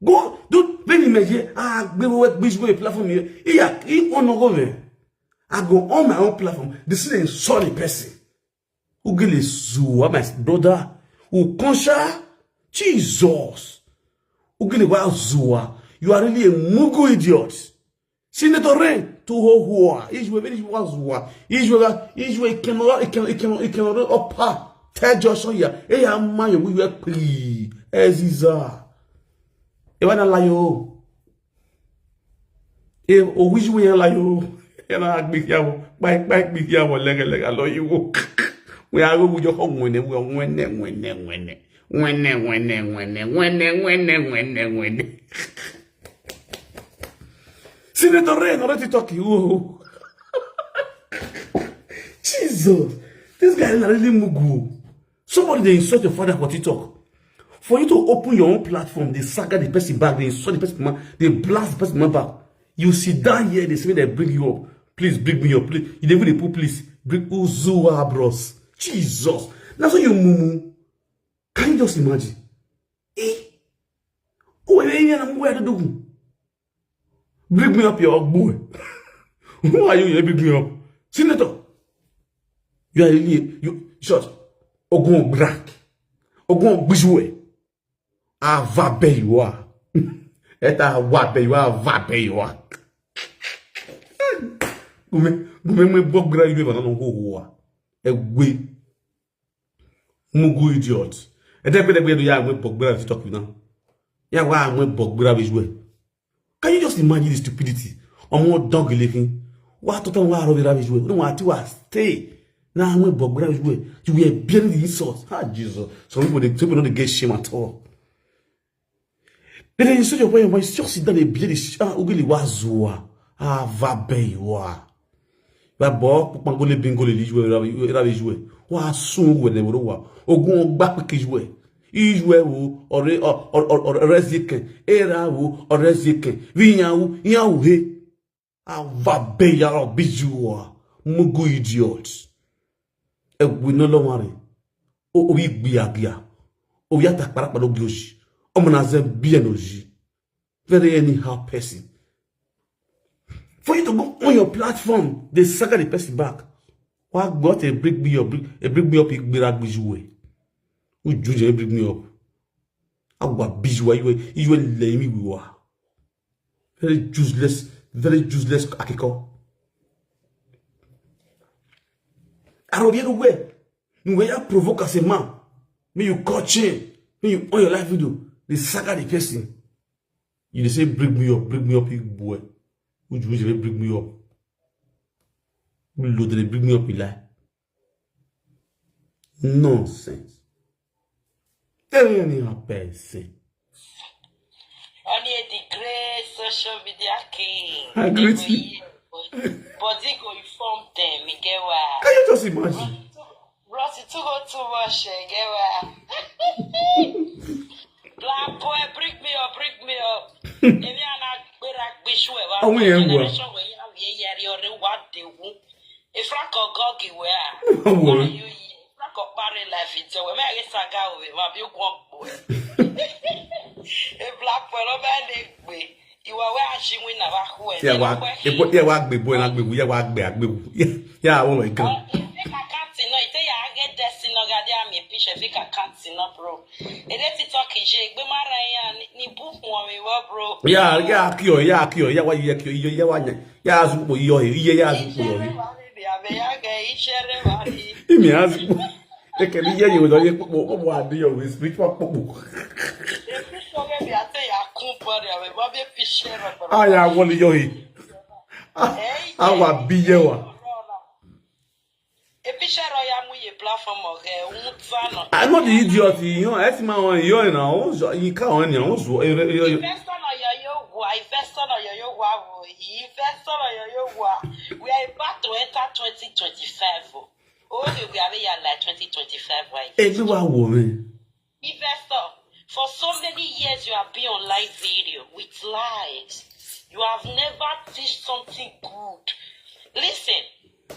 Go do when you measure ah gbijwe platform here. Iya i ono go me. I go on my own platform. This is a sorry person. Ugele zua, my brother. Ukonsha. Jesus. Ugele wa zua. You are really a mugu idiot. Senator Rain to ho hua. Ijwe very wa zua. Ijwe ga ijwe cannot, it cannot, it cannot, it cannot opa. Tell Joshua, hey, I'm man, you will pay. Eziza. Ewa na layo. E o wiji we yan layo. Yana agbi ya wo. Pai pai gbi ya wo lege lege lo yi wo. We a go wujo ko wene we wene wene wene. Wene wene wene wene wene wene wene. Senator Ray already talk you. Jesus. This guy is really mugu. Somebody they insult your father for TikTok. For you to open your own platform, they saga the person back, they insult the person man, they blast the person man back. You sit down here, they say they bring you up. Please bring me up. Please. You never dey put please. Bring Uzua bros. Jesus. That's what you mumu. Can you just imagine? Eh? Oh, wait, wait, wait, wait, wait, wait. Bring me up your boy. Who are you? You bring me up. Senator. You are really you short. Ogun black. Ogun gbijue. Avabe you are. Eta avabe you are, avabe you are. Gume, gume me bog gra you ever no go wa. Egwe. Mugu idiot. Ete pe de pe do ya me bog gra talk you now. Ya wa me bog gra with you. Can you just imagine the stupidity? Omo dog lekin. Wa to tan wa ro bi rabi ju. No wa ti wa stay. Na we bog rabi ju. You were bearing the insult. Ah, Jesus. Some people, they, some people don't get shame at all. Then you say your boy, your boy, just sit down and bear the sh-, ah, ugly wa zuwa. Ah, vabe you are. Wa bo pangole bingole li ju rabi ju. Wa sun we ne wa. Ogun ogba piki ju. Ijue wo, ore, o-, o-, o-, o-, ore zieken, era wo, ore zieken, vinya wo, nya wo he. Ava be ya ro biju wa, mugu idiot. E wi no lo ware. O, o wi gbi agia. O wi ata kpara kpara ogi oji. Omo na ze bi en oji. Very anyhow person. For you to go on your platform, they saga the person back. Wa gbọ́ tẹ bring me up, bring, ẹ bring me up, ìgbéra gbèsè wẹ̀. Who judge ẹ bring me up? Àwa bí ìwà ìwẹ̀, ìwẹ̀ lẹ́yìn mi wíwá. Very useless, very useless akíkọ́. Àròbí ẹ̀rọ wẹ̀, ìwẹ̀ yà provoke as a man. May you call chain, may you on your live video, they saga the person. You dey say, "Bring me up, bring me up, big boy." Who you, who you dey bring me up? Who load dey bring me up, Eli? Nonsense. Tell me anyhow, person. Only the great social media king. I greet you. But he go inform them, he get why. Can you just imagine? Bros, it too go too much, eh, get why. Black boy, bring me up, bring me up. Èmi àná gbéra gbèsù ẹ̀ wá. Àwọn èèyàn wà. Generation wẹ̀ yà wẹ̀ yà rí ọ̀rẹ́ wà dé wú. Ìfúrákọ̀ gọ́ọ̀gì wẹ̀ à. Wọ́n wọ̀. Wọ́n yóò yí. Ìfúrákọ̀ parí life ìtẹ̀wẹ̀. Mẹ́rin saga òwe wà bí wọ́n pọ̀ ẹ̀. A black boy ló bẹ́ẹ̀ lè gbé. Ìwà wẹ́ àṣìwìn náà wá kú ẹ̀. Yẹ wá, ebo, yẹ wá gbé bó ẹ̀ náà gbé wú, yẹ wá gbé àgbé wú. Yẹ, yẹ àwọn ọmọ ìkan. Ìfẹ́ kàkàtì náà, ìtẹ́ yà á gé dẹ́sí náà, gàdé àmì ìpíṣẹ́ fi kàkàtì náà, bro. Èdè TikTok ṣe gbé má ra ẹ̀yà ní búkún ọ̀rẹ́ wọ́, bro. Yà, yà kí ọ, yà kí ọ, yà wá yẹ kí ọ, yẹ, yẹ wá yẹ. Yà á sùpò yọ, yẹ, yà á sùpò yọ. Iṣẹ́ rẹ̀ wà rí, àbẹ̀yà gẹ̀, iṣẹ́ rẹ̀ wà rí. Ìmì á sùpò. Eke ni yeye we don ye popo, popo adi yo we spiritual popo. Ebi sọ̀rọ̀ bí a tẹ ya kún bọ̀rẹ̀ àwẹ̀ bọ́ bí ebi ṣe rẹ̀ bọ̀rọ̀. Aya wọlé yọ yìí. Awa bí yẹ wa. Ebi ṣe rọ ya mú ye platform ọ̀gẹ̀ ń tánà. I know the idiot yìí, ẹ ti máa wọn yọ ìrìn àwọn oṣù yìí káwọn ènìyàn oṣù. Investor náà yọ yóò wá, investor náà yọ yóò wá wò, investor náà yọ yóò wá. We are about to enter twenty twenty-five o. Oh, we are like twenty twenty-five, right? Ẹ bí wàá wò mí. Investor, for so many years you have been on live video with lies. You have never teach something good. Listen,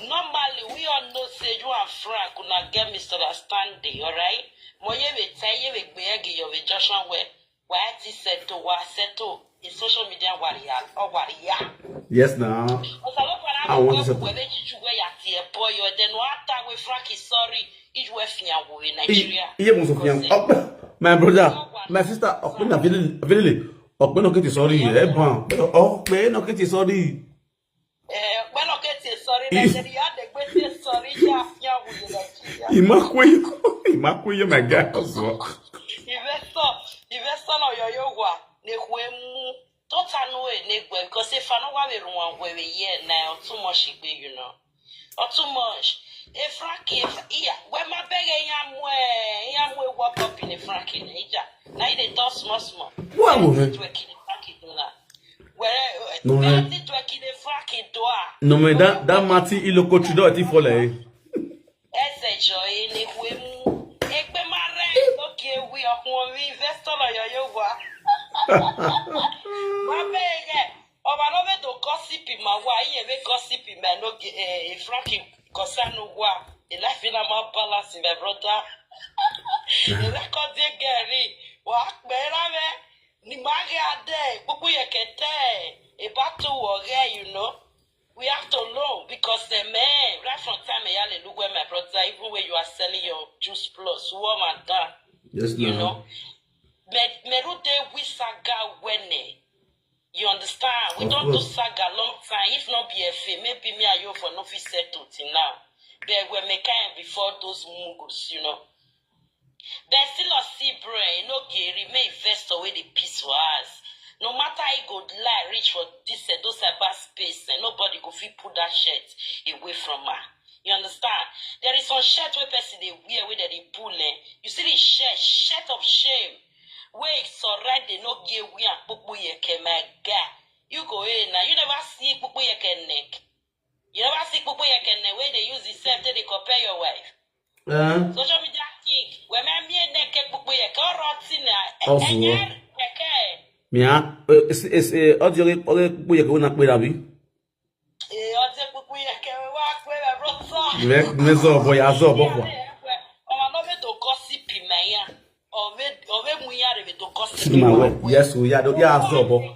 normally we all know say you and Frank una get misunderstanding, all right? Mo ye we tell you we gbe egi yo we Joshua we. Why ti settle, wa settle in social media warrior or warrior? Yes, now. I want to settle. Whether you wear your tear boy or then what time we Frank is sorry, it we fian we Nigeria. Iye mo so fian. My brother, my sister, okpe na vele vele. Okpe no kete sorry, eh ban. Okpe no kete sorry. Eh, okpe no kete sorry, Nigeria dey gbete sorry, ya fian we Nigeria. Imakweyo, Imakweyo, my guy, as well. Investor, investor no yo yo wa ne kwe mu. Tota no e ne gwe because if I no wa be ruwan gwe be ye na o too much igbe, you know. Or too much. E Frankie, e Fra- iya, when my beg e ya mwe, e ya mwe walk up in a Frankie ne ija. Now you dey talk small small. What woman? Twerking Frankie do na. Where No, where man. the twerking the Frankie do ah. No, man, that, that Martin Iloko Trudeau, I think, for like. Eze joy ni kwe mu. Egbe mare no ke wi okun mi investor no yo yo wa. Ma be ye. Oba no be to gossip ma wa, iye be gossip ma no ge eh, Frankie kosanu wa. E life in a ma balance, my brother. E record the gari. Wa pe ra me. Ni ma ge ade. Pupu ye kete. E ba to wo ge, you know. We have to know because the man, right from time I look where my brother, even when you are selling your juice plus, warm and down, Yes, you ma'am. know. Me, me do dey we saga when eh. You understand? We Of don't do course. saga long time. If not B F A, maybe me and you for no fit settle till now. But we may kind before those muggles, you know. But still a see brain, no gary, may investor with the peace for us. No matter he go lie rich for this and those cyber space, and nobody go fit put that shirt away from her. You understand? There is some shirt where person they wear with the pull. Eh? You see the shirt, shirt of shame. Where it's alright, they no give we and pupu yeke, my guy. You go in now. You never see pupu yeke neck. You never see pupu yeke neck where they use the self till they compare your wife. Uh, Social media king. When me me neck pupu yeke or rotten. Also, Enye uh, yeke. Mia, it's, it's, uh, audio, audio, we are going up with Abby. Eh, oje pupu yeke we wa kwe we brother. Me, me zo boy, I zo boy. Ọmọ no be to gossip in my ear. Ove ove mu ya re be to gossip See my way. Yes, we are, yeah, I zo boy.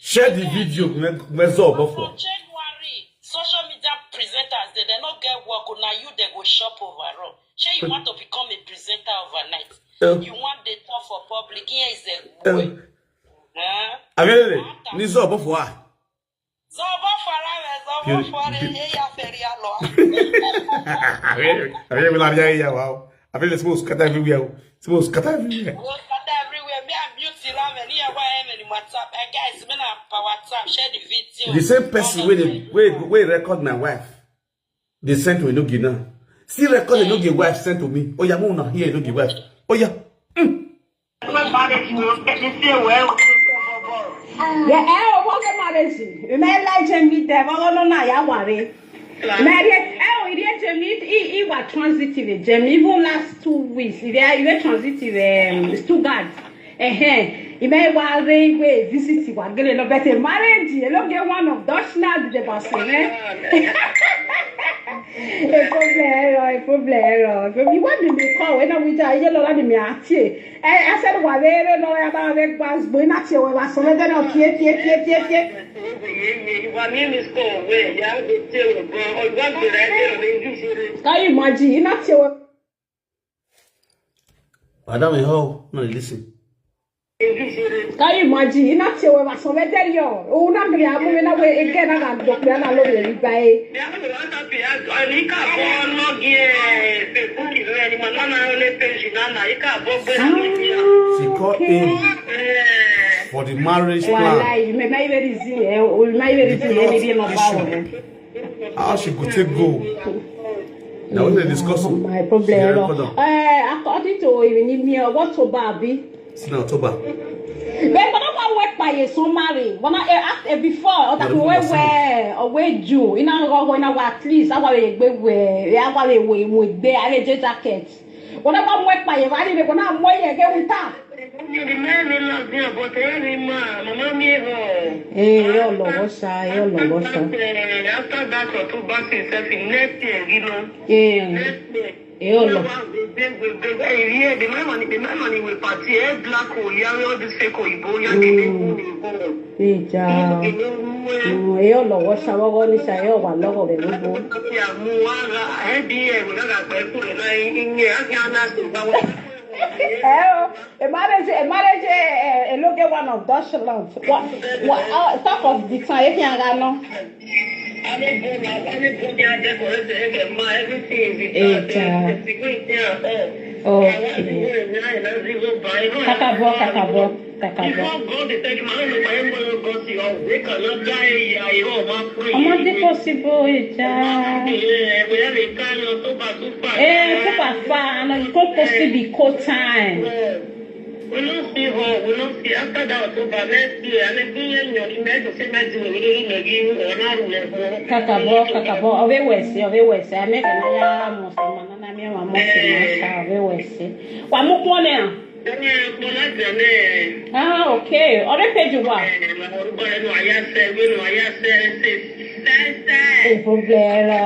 Share the video, me, me zo boy From for. January, social media presenters they, they not get work. Now you they go shop overall. Shey you want to become a presenter overnight? Uh, You want the talk for public? Here is a uh, boy. Huh? Abele, ni zo boy for. Zobo fara me, zobo You- fara you- e ya feri alo. Abele, Abele, we la ya ya wow. Abele, smoke scatter everywhere. Smoke scatter everywhere. Go scatter everywhere. Me and beauty la me ni ya wa me ni WhatsApp. Eh guys, me na pa WhatsApp, share the video. The same person where they, where, where record my wife. They sent to Enogi now. See record Enogi wife sent to me. Oh yeah, move now here Enogi wife. Oh yeah. Marriage no, they say well. Yeah, eh, o boge marriage. Me like Jemmy de, bogo no na ya ware. Marriage, eh, o iri Jemmy, i i wa transitive Jemmy. Even last two weeks, if you are transitive, um, Stuttgart. Eh eh. I me wa re we visit wa gele no better marriage. You no get one of Deutschland the boss, eh? E problem, e problem. You want me to call when we die? You know what me atie. Eh, I said wa re no ya ba re gbas bo na tie wa so le de no tie tie tie tie tie. Can you imagine? You not tie wa Madam, eh, how? No, listen. Can you imagine? You not say we was over there, yo. Oh, not the amu na we again. I got to be na lo be by. She called in for the marriage plan. Wallahi, me my very zi, eh, oh, my very zi, eh, me dey no power. How she could take go? Now we dey discuss. My She problem. record am. Eh, according to even me, what to baby? Since October. But but not work by a so marry. When I eh, act eh, before, or that But we who was wear or we do. In our go in our at least our way we wear, our way we we be a jacket. What about work by a valley? They gonna more again with that. The man in love there, but every man, mama me ho. Eh, yo lo bosa, yo lo bosa. After that, October six, next year, you know. Eh, Next year. yo lo. Yeah, the man money, the man money will party. Eh, black hole, yeah, all this fake hole, you go, yeah, the man money go. Ija. You know, Mm, yo lo bosa, wo ni sa yo wa lo be gbogbo. Yeah, Muara, eh, the, eh, we got a person, eh, in here, I can't ask you about. Eh, o, a marriage, a marriage, eh, eh, look at one of Dutch love. What, what, uh, talk of the time, if you are no. Everything is in fact, eh, security and all. Okay. Kakabo, kakabo, kakabo. Before God dey tell you, man, no, man, no, God see, oh, we cannot die, yeah, you are my free. Ọmọdé possible, ìjà. Eh, we have a kind of super, super. Eh, super far, and it could possibly be cold time. We no see her, we no see after that October next year. And again, you know, the next same thing we really know you or not level. Kakabo, kakabo. Ove wese, ove wese. Ame kana ya mo se mana na mi wa mo se ma sa ove wese. Wa mo ko ne. Ah, okay. Ore page wa. Orúkọ rẹ̀ nù ayá sẹ́, ìwé nù ayá sẹ́, ṣe sẹ́sẹ́. Ìfúnpẹ́ lọ.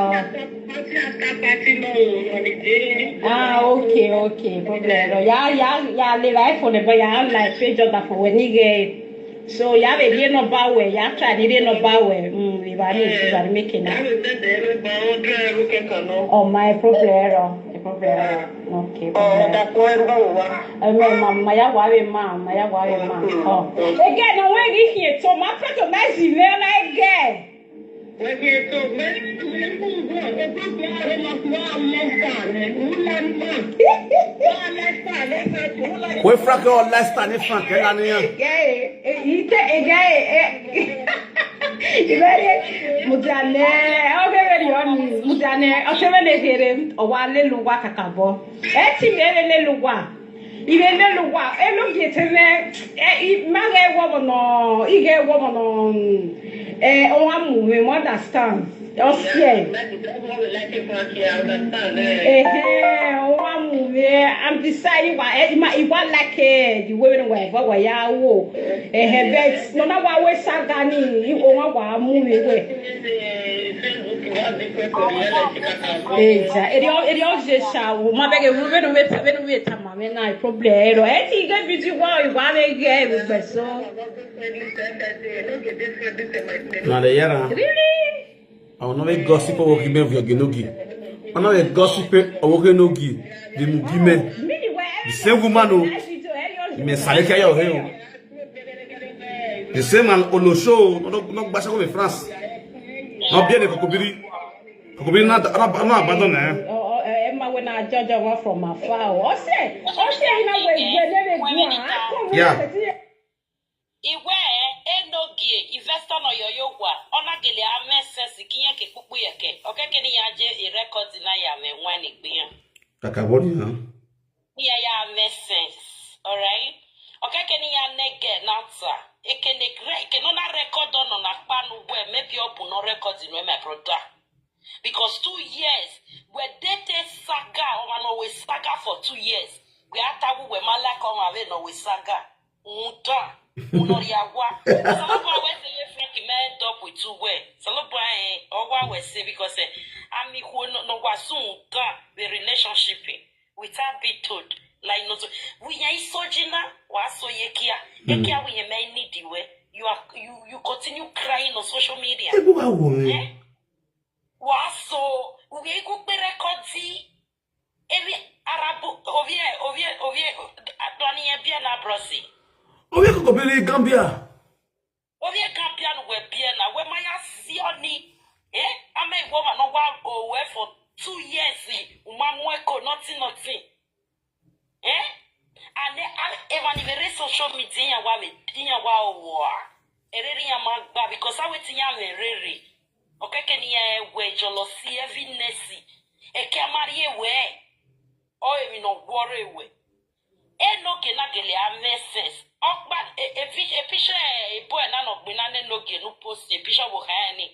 Ah, okay, okay. Problem. Ya, ya, ya, le la iPhone, but ya, like, page order for when you get. So, ya, be, you know, ba we, ya, try, you know, ba we. Mm, we ba ni, we ba ni make it now. Oh, my problem, oh, the problem. Okay, problem. Eh, ma, ma, ya, wa, we, ma, ma, ya, wa, we, ma. Oh. Again, no, when you hear, so, my problem is, you know, like, again. Kwe frank o lesta ni frank la ni ya. Ite ege e. Ibere mudane. Oge beri oni mudane. Oge beri here. Owa lelu wa kakabo. Eti mere lelu wa. Ibe lelu wa. Elu gete me. E, i mage wo bono. Ige wo bono. Eh, owa mu me understand. Osie. Ehe, owa mu me. I'm deciding wa. Eh, ima iwa like eh, the way we wa wa ya wo. Ehe, but no na wa we sagani. Owa wa mu me we. Eja, eri o eri o je sha wo. Ma bege wo we no we ta we no we ta ma me na problem. Ero e ti ge video wa wa me ge we so. Na the yara. Really? Ono we gossip owo ki me vyo ginogi. Ono we gossip owo ke nogi. The mugime. The same woman o. Me sale ke yo he o. The same man olo show no no gbasa ko me France. No bien ko kobiri. Ko kobiri na na na abandon eh. Oh, oh, eh, Emma, when I judge her from afar. Oh, say, oh, say, you know, we, we never go. Yeah. Iwe enogie investor no yoyo gwa ona gele ame sense kiyen ke pupu yeke. Okay, keni ya je e record na ya me wani gbiyan. Kakabo ni na. Ya ya ame sense. All right. Okay, keni ya nege nata. Ekene gre ke no na record no na pa no we maybe obu no record no, my brother. Because two years we dey take saga, or no we saga for two years. We atawu we malaka, or we no we saga. Uta. Unoriawa. Saloba we say ye frank me end up with two way. Saloba eh owa we say because eh ami who no no wa so uta the relationship eh, without be told. Like no so we ya isojina wa so ye kia. Ye kia we ye me need the way. You are you you continue crying on social media. Ebo wa wo mi. Eh? Wa so we go pe record. Evi arabu ovie ovie ovie doni ye bia na brosi. Ovie ko kobiri Gambia. Ovie Gambia no we bia na we maya sioni. Eh? Ame wo ma no wa o we for two years. Uma mweko nothing nothing. Eh? And then evanivere social media ya wa we ya wa o wa. Ereri ya magba because I wait ya we rere. Okay, keni ya we jealousy, heaviness. Eke amari ewe. O emi no gworo ewe. Enoke na gele ame sense. Okpa e e pi- e picture e boy na no gbe na ne no ge no post e picture wo ha ni.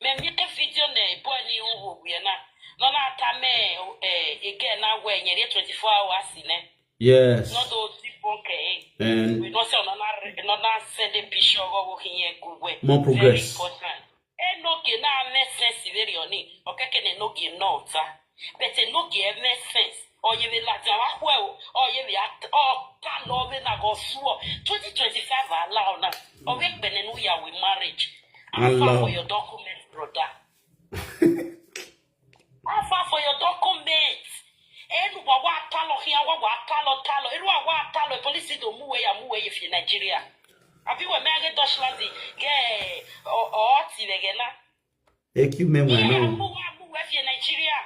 Me mi e video na e boy ni u wo gbe na. No na ta me eh ege na we nyere twenty-four hours ne. Yes. No do di bonke eh. And we no say no na re- no na send a picture go wo hin ye go we. More progress. Very important. Enoke na ame sense very oni. Okeke ne noge no ta. But enoke ame sense. Oye ve la ta wa hwe o. Oye ve at o ta no ve na go suo. Twenty twenty-five allow na. Owe pene nu ya we marriage. Allow. Afa for your document, brother. Afa for your document. Enu wa wa talo hia wa wa talo talo. Enu wa wa talo police do mu we ya mu we if Nigeria. Abi we me age Dutchland ge o o ti we ge na. Eki me wan no. Move, move, move, if you're Nigeria.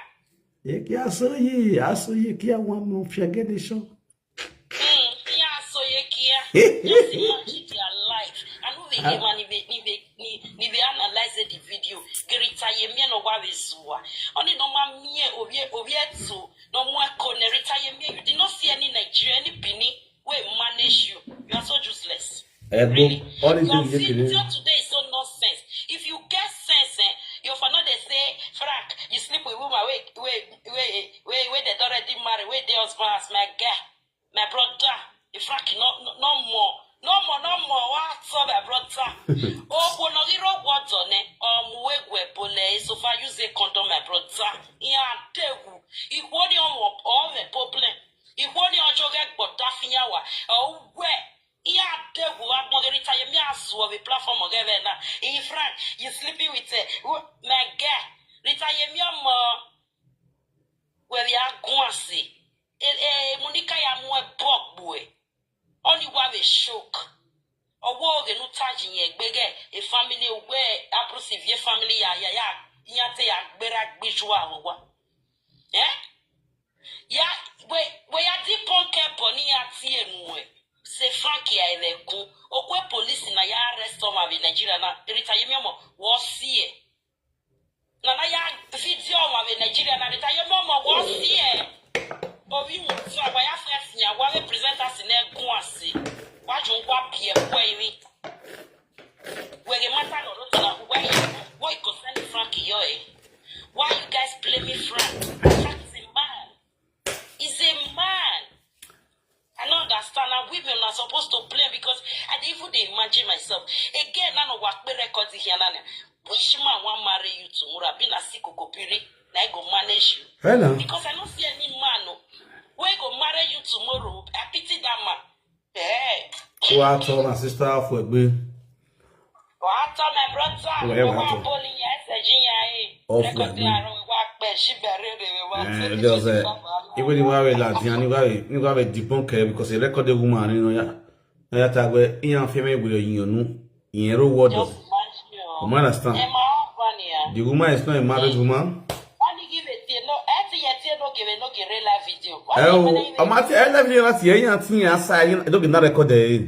Eki asoye, asoye ki awan mo fiagede show. Mm, yeah, so you care. Just imagine their life. I know they hear man, they, they, they, they, they analyze the video. Gerita ye me no wa we zuwa. Only no ma me, obie, obie to, no more cone. Rita ye me, you did not see any Nigeria, any Benin. Wey manage you. You are so useless. Ebo, all this Your thing you video can today is so nonsense. If you get sense, eh, you for not they say, Frank, you sleep with woman, wait, wait, wait, wait, wait, they already married, wait, they husband, as my guy, my brother, if Frank, no, no, no more, no more, no more, what's up, my brother? Oh, bono, you know what, on it, um, wait, wait, bole, so far you say condom, my brother, yeah, tegu, you want your, all the problem. Ikwoni ojoge gbota finyawa. Owe. Iya degu wa gbogeri taye mi asu of a platform of heaven na. In front, you sleeping with a my girl. Rita ye mi omo. Where we are going see. Eh, eh, Monica ya mwe bok boy. Only wa we shock. Owo oge nu taji yen gbege a family where abusive ye family ya ya ya yate ya gbera gbijua wa. Eh? Ya we we ya di ponke boni ya tie nu e. Se Frank ya ele kun. Okwe police na ya arrest o ma we Nigeria na Rita ye mi omo wo si e. Na na ya video ma we Nigeria na Rita ye mi omo wo si e. Obi mu so wa ya first ya wa we presenters na egun ase. Wa jun wa bi e ko imi. We the matter no no na why why you go send Frank yo eh? Why you guys blame me Frank? Frank is a man. He's a man. I don't understand. And women are supposed to blame because I dey even dey imagine myself. Again, none of work record here. Which man want marry you tomorrow? I been a sick okopiri. Na I go manage you. Hello. Because I don't see any man no. Wey go marry you tomorrow? I pity that man. Eh. Wa to my sister for egbe. Wa to my brother. Wa, wa Wa to. Boli ya se jin ya eh. Off Record like me. la ro wa pe si bere re wa. Eh, just say, even the one wey la di and you have a debunk her because he record the woman, you know, yeah. Na ya tagwe, he and family with your you know, in a row word. Just You imagine. understand? Am I funny? The woman is not a married woman. Why you give it? No, every yet no give it, no give real life video. Oh, I'm at the end of the last year, you think I say, you don't get that record there.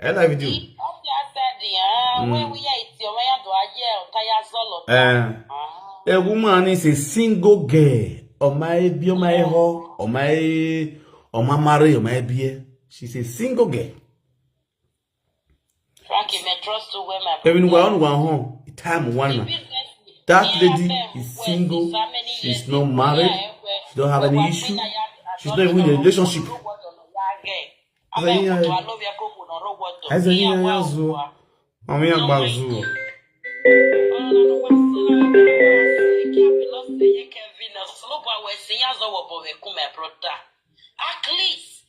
I love you. Off ya said ya. When we are it, you may do a year, kaya solo. Eh, a woman is a single girl. Oh my, be oh my ho, oh my, oh my marry, oh my be. She's a single girl. Frankie, me trust you where my Even one one home. Time one. That lady is single. She's not married. She don't have any issue. She's not even in a relationship. Eze ihe ya zuo. Mama ya gbazuo. At least,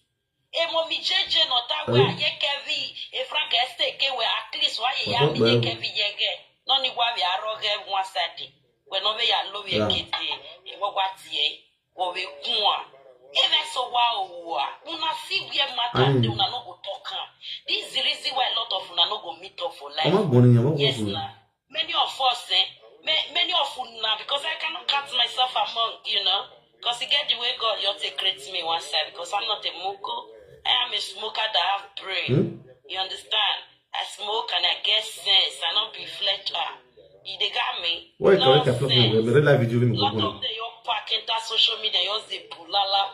emo mi jeje no ta we aye kevi, e frank este ke we at least wa ye ya mi ye kevi ye ge. No ni wa we aro ge one side. We no we ya lo we kete, e wo wa tie, wo we kun a. E ve so wa o wa. Una see where matter dey, una no go talk am. This is the reason why a lot of una no go meet up for life. Ọmọ gbọ́n ni, ọmọ Yes, gbọ́n ni. na. Many of us, eh? Ma- many of una, because I cannot count myself among, you know. Because you get the way God, you take create me one side. Because I'm not a mugu. I am a smoker that have brain. You understand? I smoke and I get sense. I not be fletcher. You they got me? Why you correct a Nonsense. Problem? We real life video we go Lot go. Of them your pack enter social media, yours they bulala,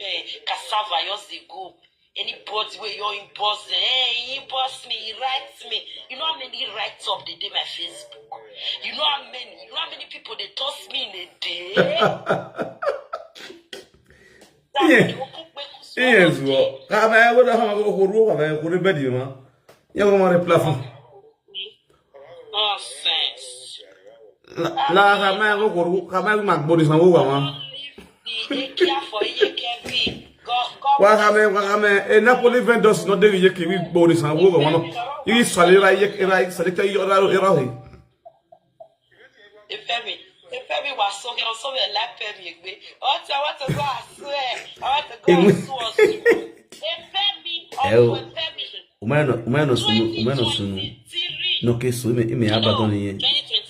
eh, cassava, yours they go. Anybody where you inbox, eh, inbox me, he writes me. You know how many write up they do my Facebook? You know how many? You know how many people they toss me in a day? Yeah. Yes, well, kama ya wada hama ko huru kama ya kuru bedi ma. Ya ko mare platform. Nonsense. La kama ya ko huru kama ya magbori san wo wa ma. They care for you, Kevin. God, God. Wa kama wa kama e Napoli vendors no dey ye ke wi gbori san wo wa ma no. Yi sale ra ye ra sale te yo ra ra he. Efemi, Efemi was so he also like Femi. What I want to go, I swear. I want to go, I swear. Efemi, Ew. Uncle Efemi. Umeno umeno sunu umeno sunu. No ke so me me abaton yen.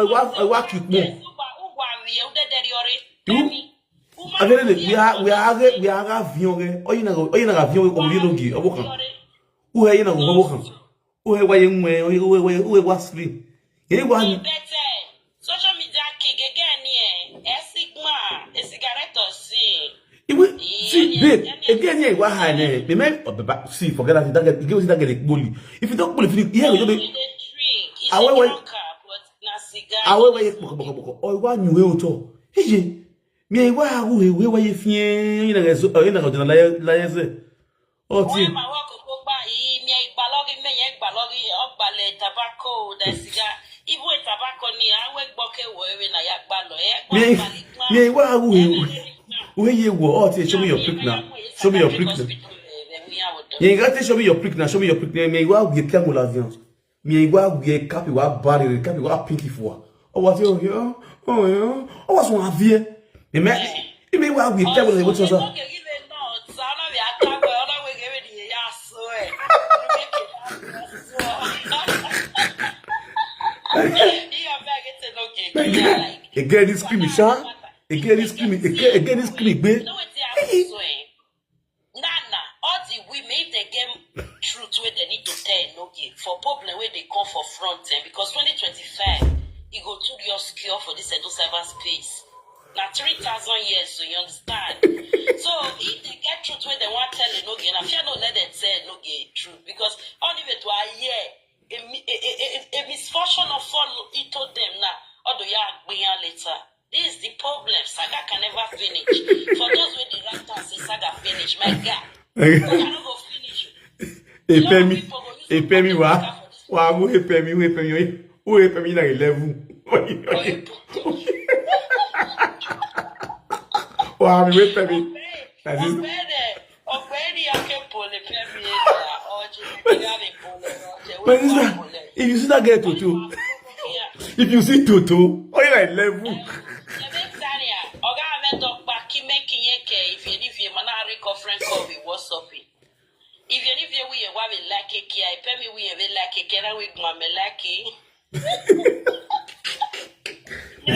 Ewa, ewa ki pon. Uwa, uwa, wie, ude de riore. Temi. Agere de, we are, we are, we are avion ge. Oyi na, oyi na avion ge, oyi no gi, obo kan. Uhe yi na obo kan. Uhe wa ye nwe, uhe, uhe, uhe, uhe wa screen. Ye wa. Social media ki gege ni e. E sigma, e cigarette si. Iwe, see, babe, again, yeah, wa ha ne. Me, me, oh, baba, see, forget that, that girl, you see that girl, bully. If you don't bully, if you, yeah, you be. Awe, we, awe, we, boko, boko, boko. Oh, wa nyu e oto. Hey, mi e wa hu he, we, we, if you, you know, so, you know, la, la, yes. Oh, ti. Ma wa ko ko pa i, mi e gba logi, mi e gba logi, o gba le tobacco, the cigar. Ibu e tobacco ni, awe gboke wo ewe na ya gba lo, e gba. Mi e wa hu he. Uhe ye wo, oh, ti, show me your prick now. Show me your prick now. Yeah, you gotta show me your prick now. Show me your prick now. Mi e wa hu he, piango la viande. Mi e wa hu he, kapi wa bari, kapi wa pinky for. Oh, what you, oh, yeah. Oh, what one vie. Me, me, me wa hu he, piango la, what was that? Again, this creamy, sha. Again, this creamy. Again, again, this creamy, babe. Nana, all the women, if they get truth where they need to tell, no give for problem where they come for front end, because twenty twenty-five, it go to your secure for this Edo cyber space. Now, three thousand years, so you understand. So, if they get truth where they want tell, no give, I fear no let them tell, no give truth, because only way to a year, a, mi- a, a, a, a misfortune of fall into them now, or do you agree later? This is the problem. Saga can never finish. For those with the right and say saga finish, my God, I don't go finish. Epemi, Epemi wa, wa mu Epemi, mu Epemi, mu Epemi na eleven. Wa mu Epemi. That is Ọ̀gbẹ́ni Akínpọ̀lì Fẹ́mi Ẹ̀dá ọjọ́ ìgbéyàwó ìpọ̀lẹ̀ ọjọ́. My sister, if you see that girl Toto, if you see Toto, oh, you like level. Ẹ̀mí Tania, ọ̀gá mi dọ̀gba kí mẹ́kì yẹn kẹ̀ ìfẹ́ nífẹ̀ẹ́ mọ́ náà rí conference call with WhatsApp. Ìfẹ́ nífẹ̀ẹ́ wíyẹn wá mi like kí ẹ pẹ́ mi wíyẹn mi like kí ẹ náà wí gbọ́n mi like.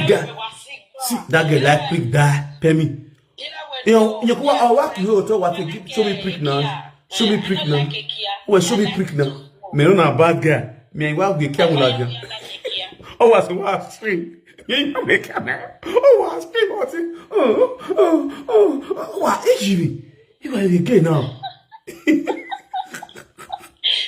Girl, see that girl like prick die, pay me. You know, you know, I work you to what to give, show me prick now. Show me prick now. Well, show me prick now. Me no na bad guy. Me I wa gbe kia mo la gan. Oh, was wa scream. Me you make am. Oh, was scream what? Oh, oh, oh, oh, wa ejiri. You are again now.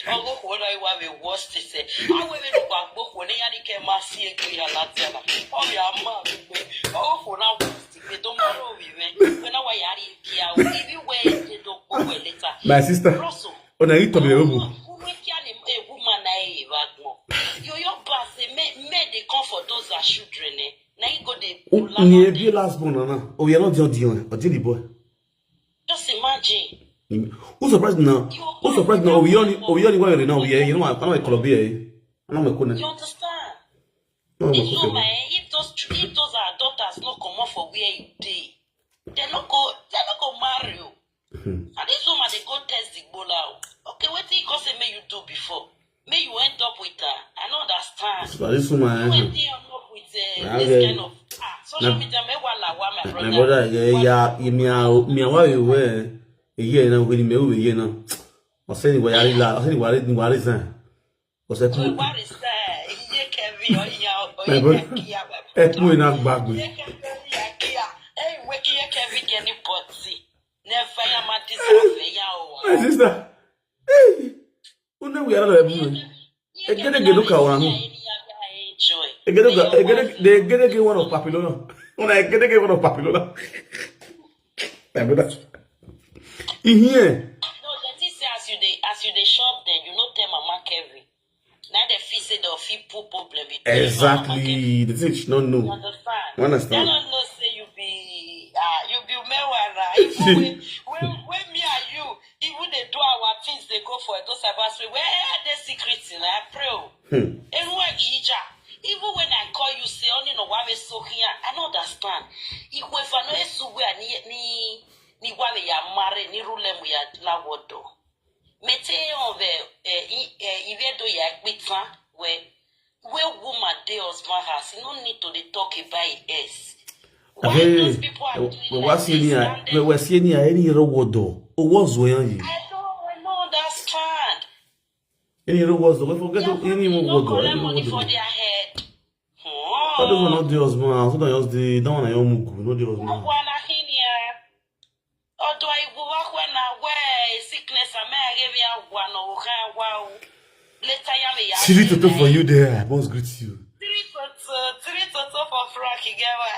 Ọgwụ kwuo na iwa bụ worst ise. Awe me no gba gbokwo ne ya ni ke ma si ego ya la tela. Ọ ya ma be. Ọgwụ kwuo na worst ise to maro mi me. When I wa ya ri kia o. Ibi we je do gbokwo later. My sister. Rosso. Ona yi to be obu. Who make ya ni a woman na e wa gbo. Yo yo pass me me dey come for those are children eh. Na you go dey Ni ebi last born na. Oh, you're not the audio. Audio the boy. Just imagine. Who surprised now? Who surprised now? Obi only, Obi only why now? Yeah, you know what? I know I call Obi. I know my call. You understand? No, This my woman, eh, if those if those are daughters no come up for where you dey, they no go they no go marry you. And this woman they go test the gbola. Okay, what did you say may you do before? May you end up with her. I don't understand. So this woman. When you end up with uh, this kind of ah, social media, may wala wa my brother. My brother, yeah, yeah, me a me a why you were. Yeah, na we me we yeah na. O se ni wa yari la, o se ni wa ni wa resign. O se So ku what is that? Iye Kevin or iya or My brother. E ku na gbagbe. Iye Kevin ya kia. Hey, weki iye Kevin get any body. Never ya ma deserve ya o. My sister. Hey. Una we are not everyone. Egedege look at one. Enjoy. Egedege, egedege, the egedege one of Papilona. Una egedege one of Papilona. My brother. In here. No, the thing say as you dey as you dey shop there, you no tell Mama Kevin. Now they feel say they'll feel poor problem. Between you and Mama Kevin. Exactly. The thing she don't You know. Understand? You understand? They don't know say you be ah you be marijuana. Even when, when, when me and you even they do our things, they go for those cyber space. Where they secret in I pray. Oh. Hmm. Everywhere Gija. Even when I call you, say only no why so here. I don't understand. If we for no issue where ni ni ni why we are married, ni rule them we are la wodo. Mete on the eh i- eh ivedo ya gbitsan where where woman dey husband house, you no need to dey talk about it else. Why Hey, those people are doing we like was seeing this? here. And We then were seeing here any road though. O was where you. I don't I don't understand. Any road was though. We forget Their any family road no though. collect Any money road for though. Their head. But those are not the husband. So that was the that one I am not the husband. Wana hinia. Odo ibu wakwe na we sickness ame agemi agwa no uka wa. Later ya me ya. Three toto for you there. I must greet you. Three toto, three toto for Frank Igewa.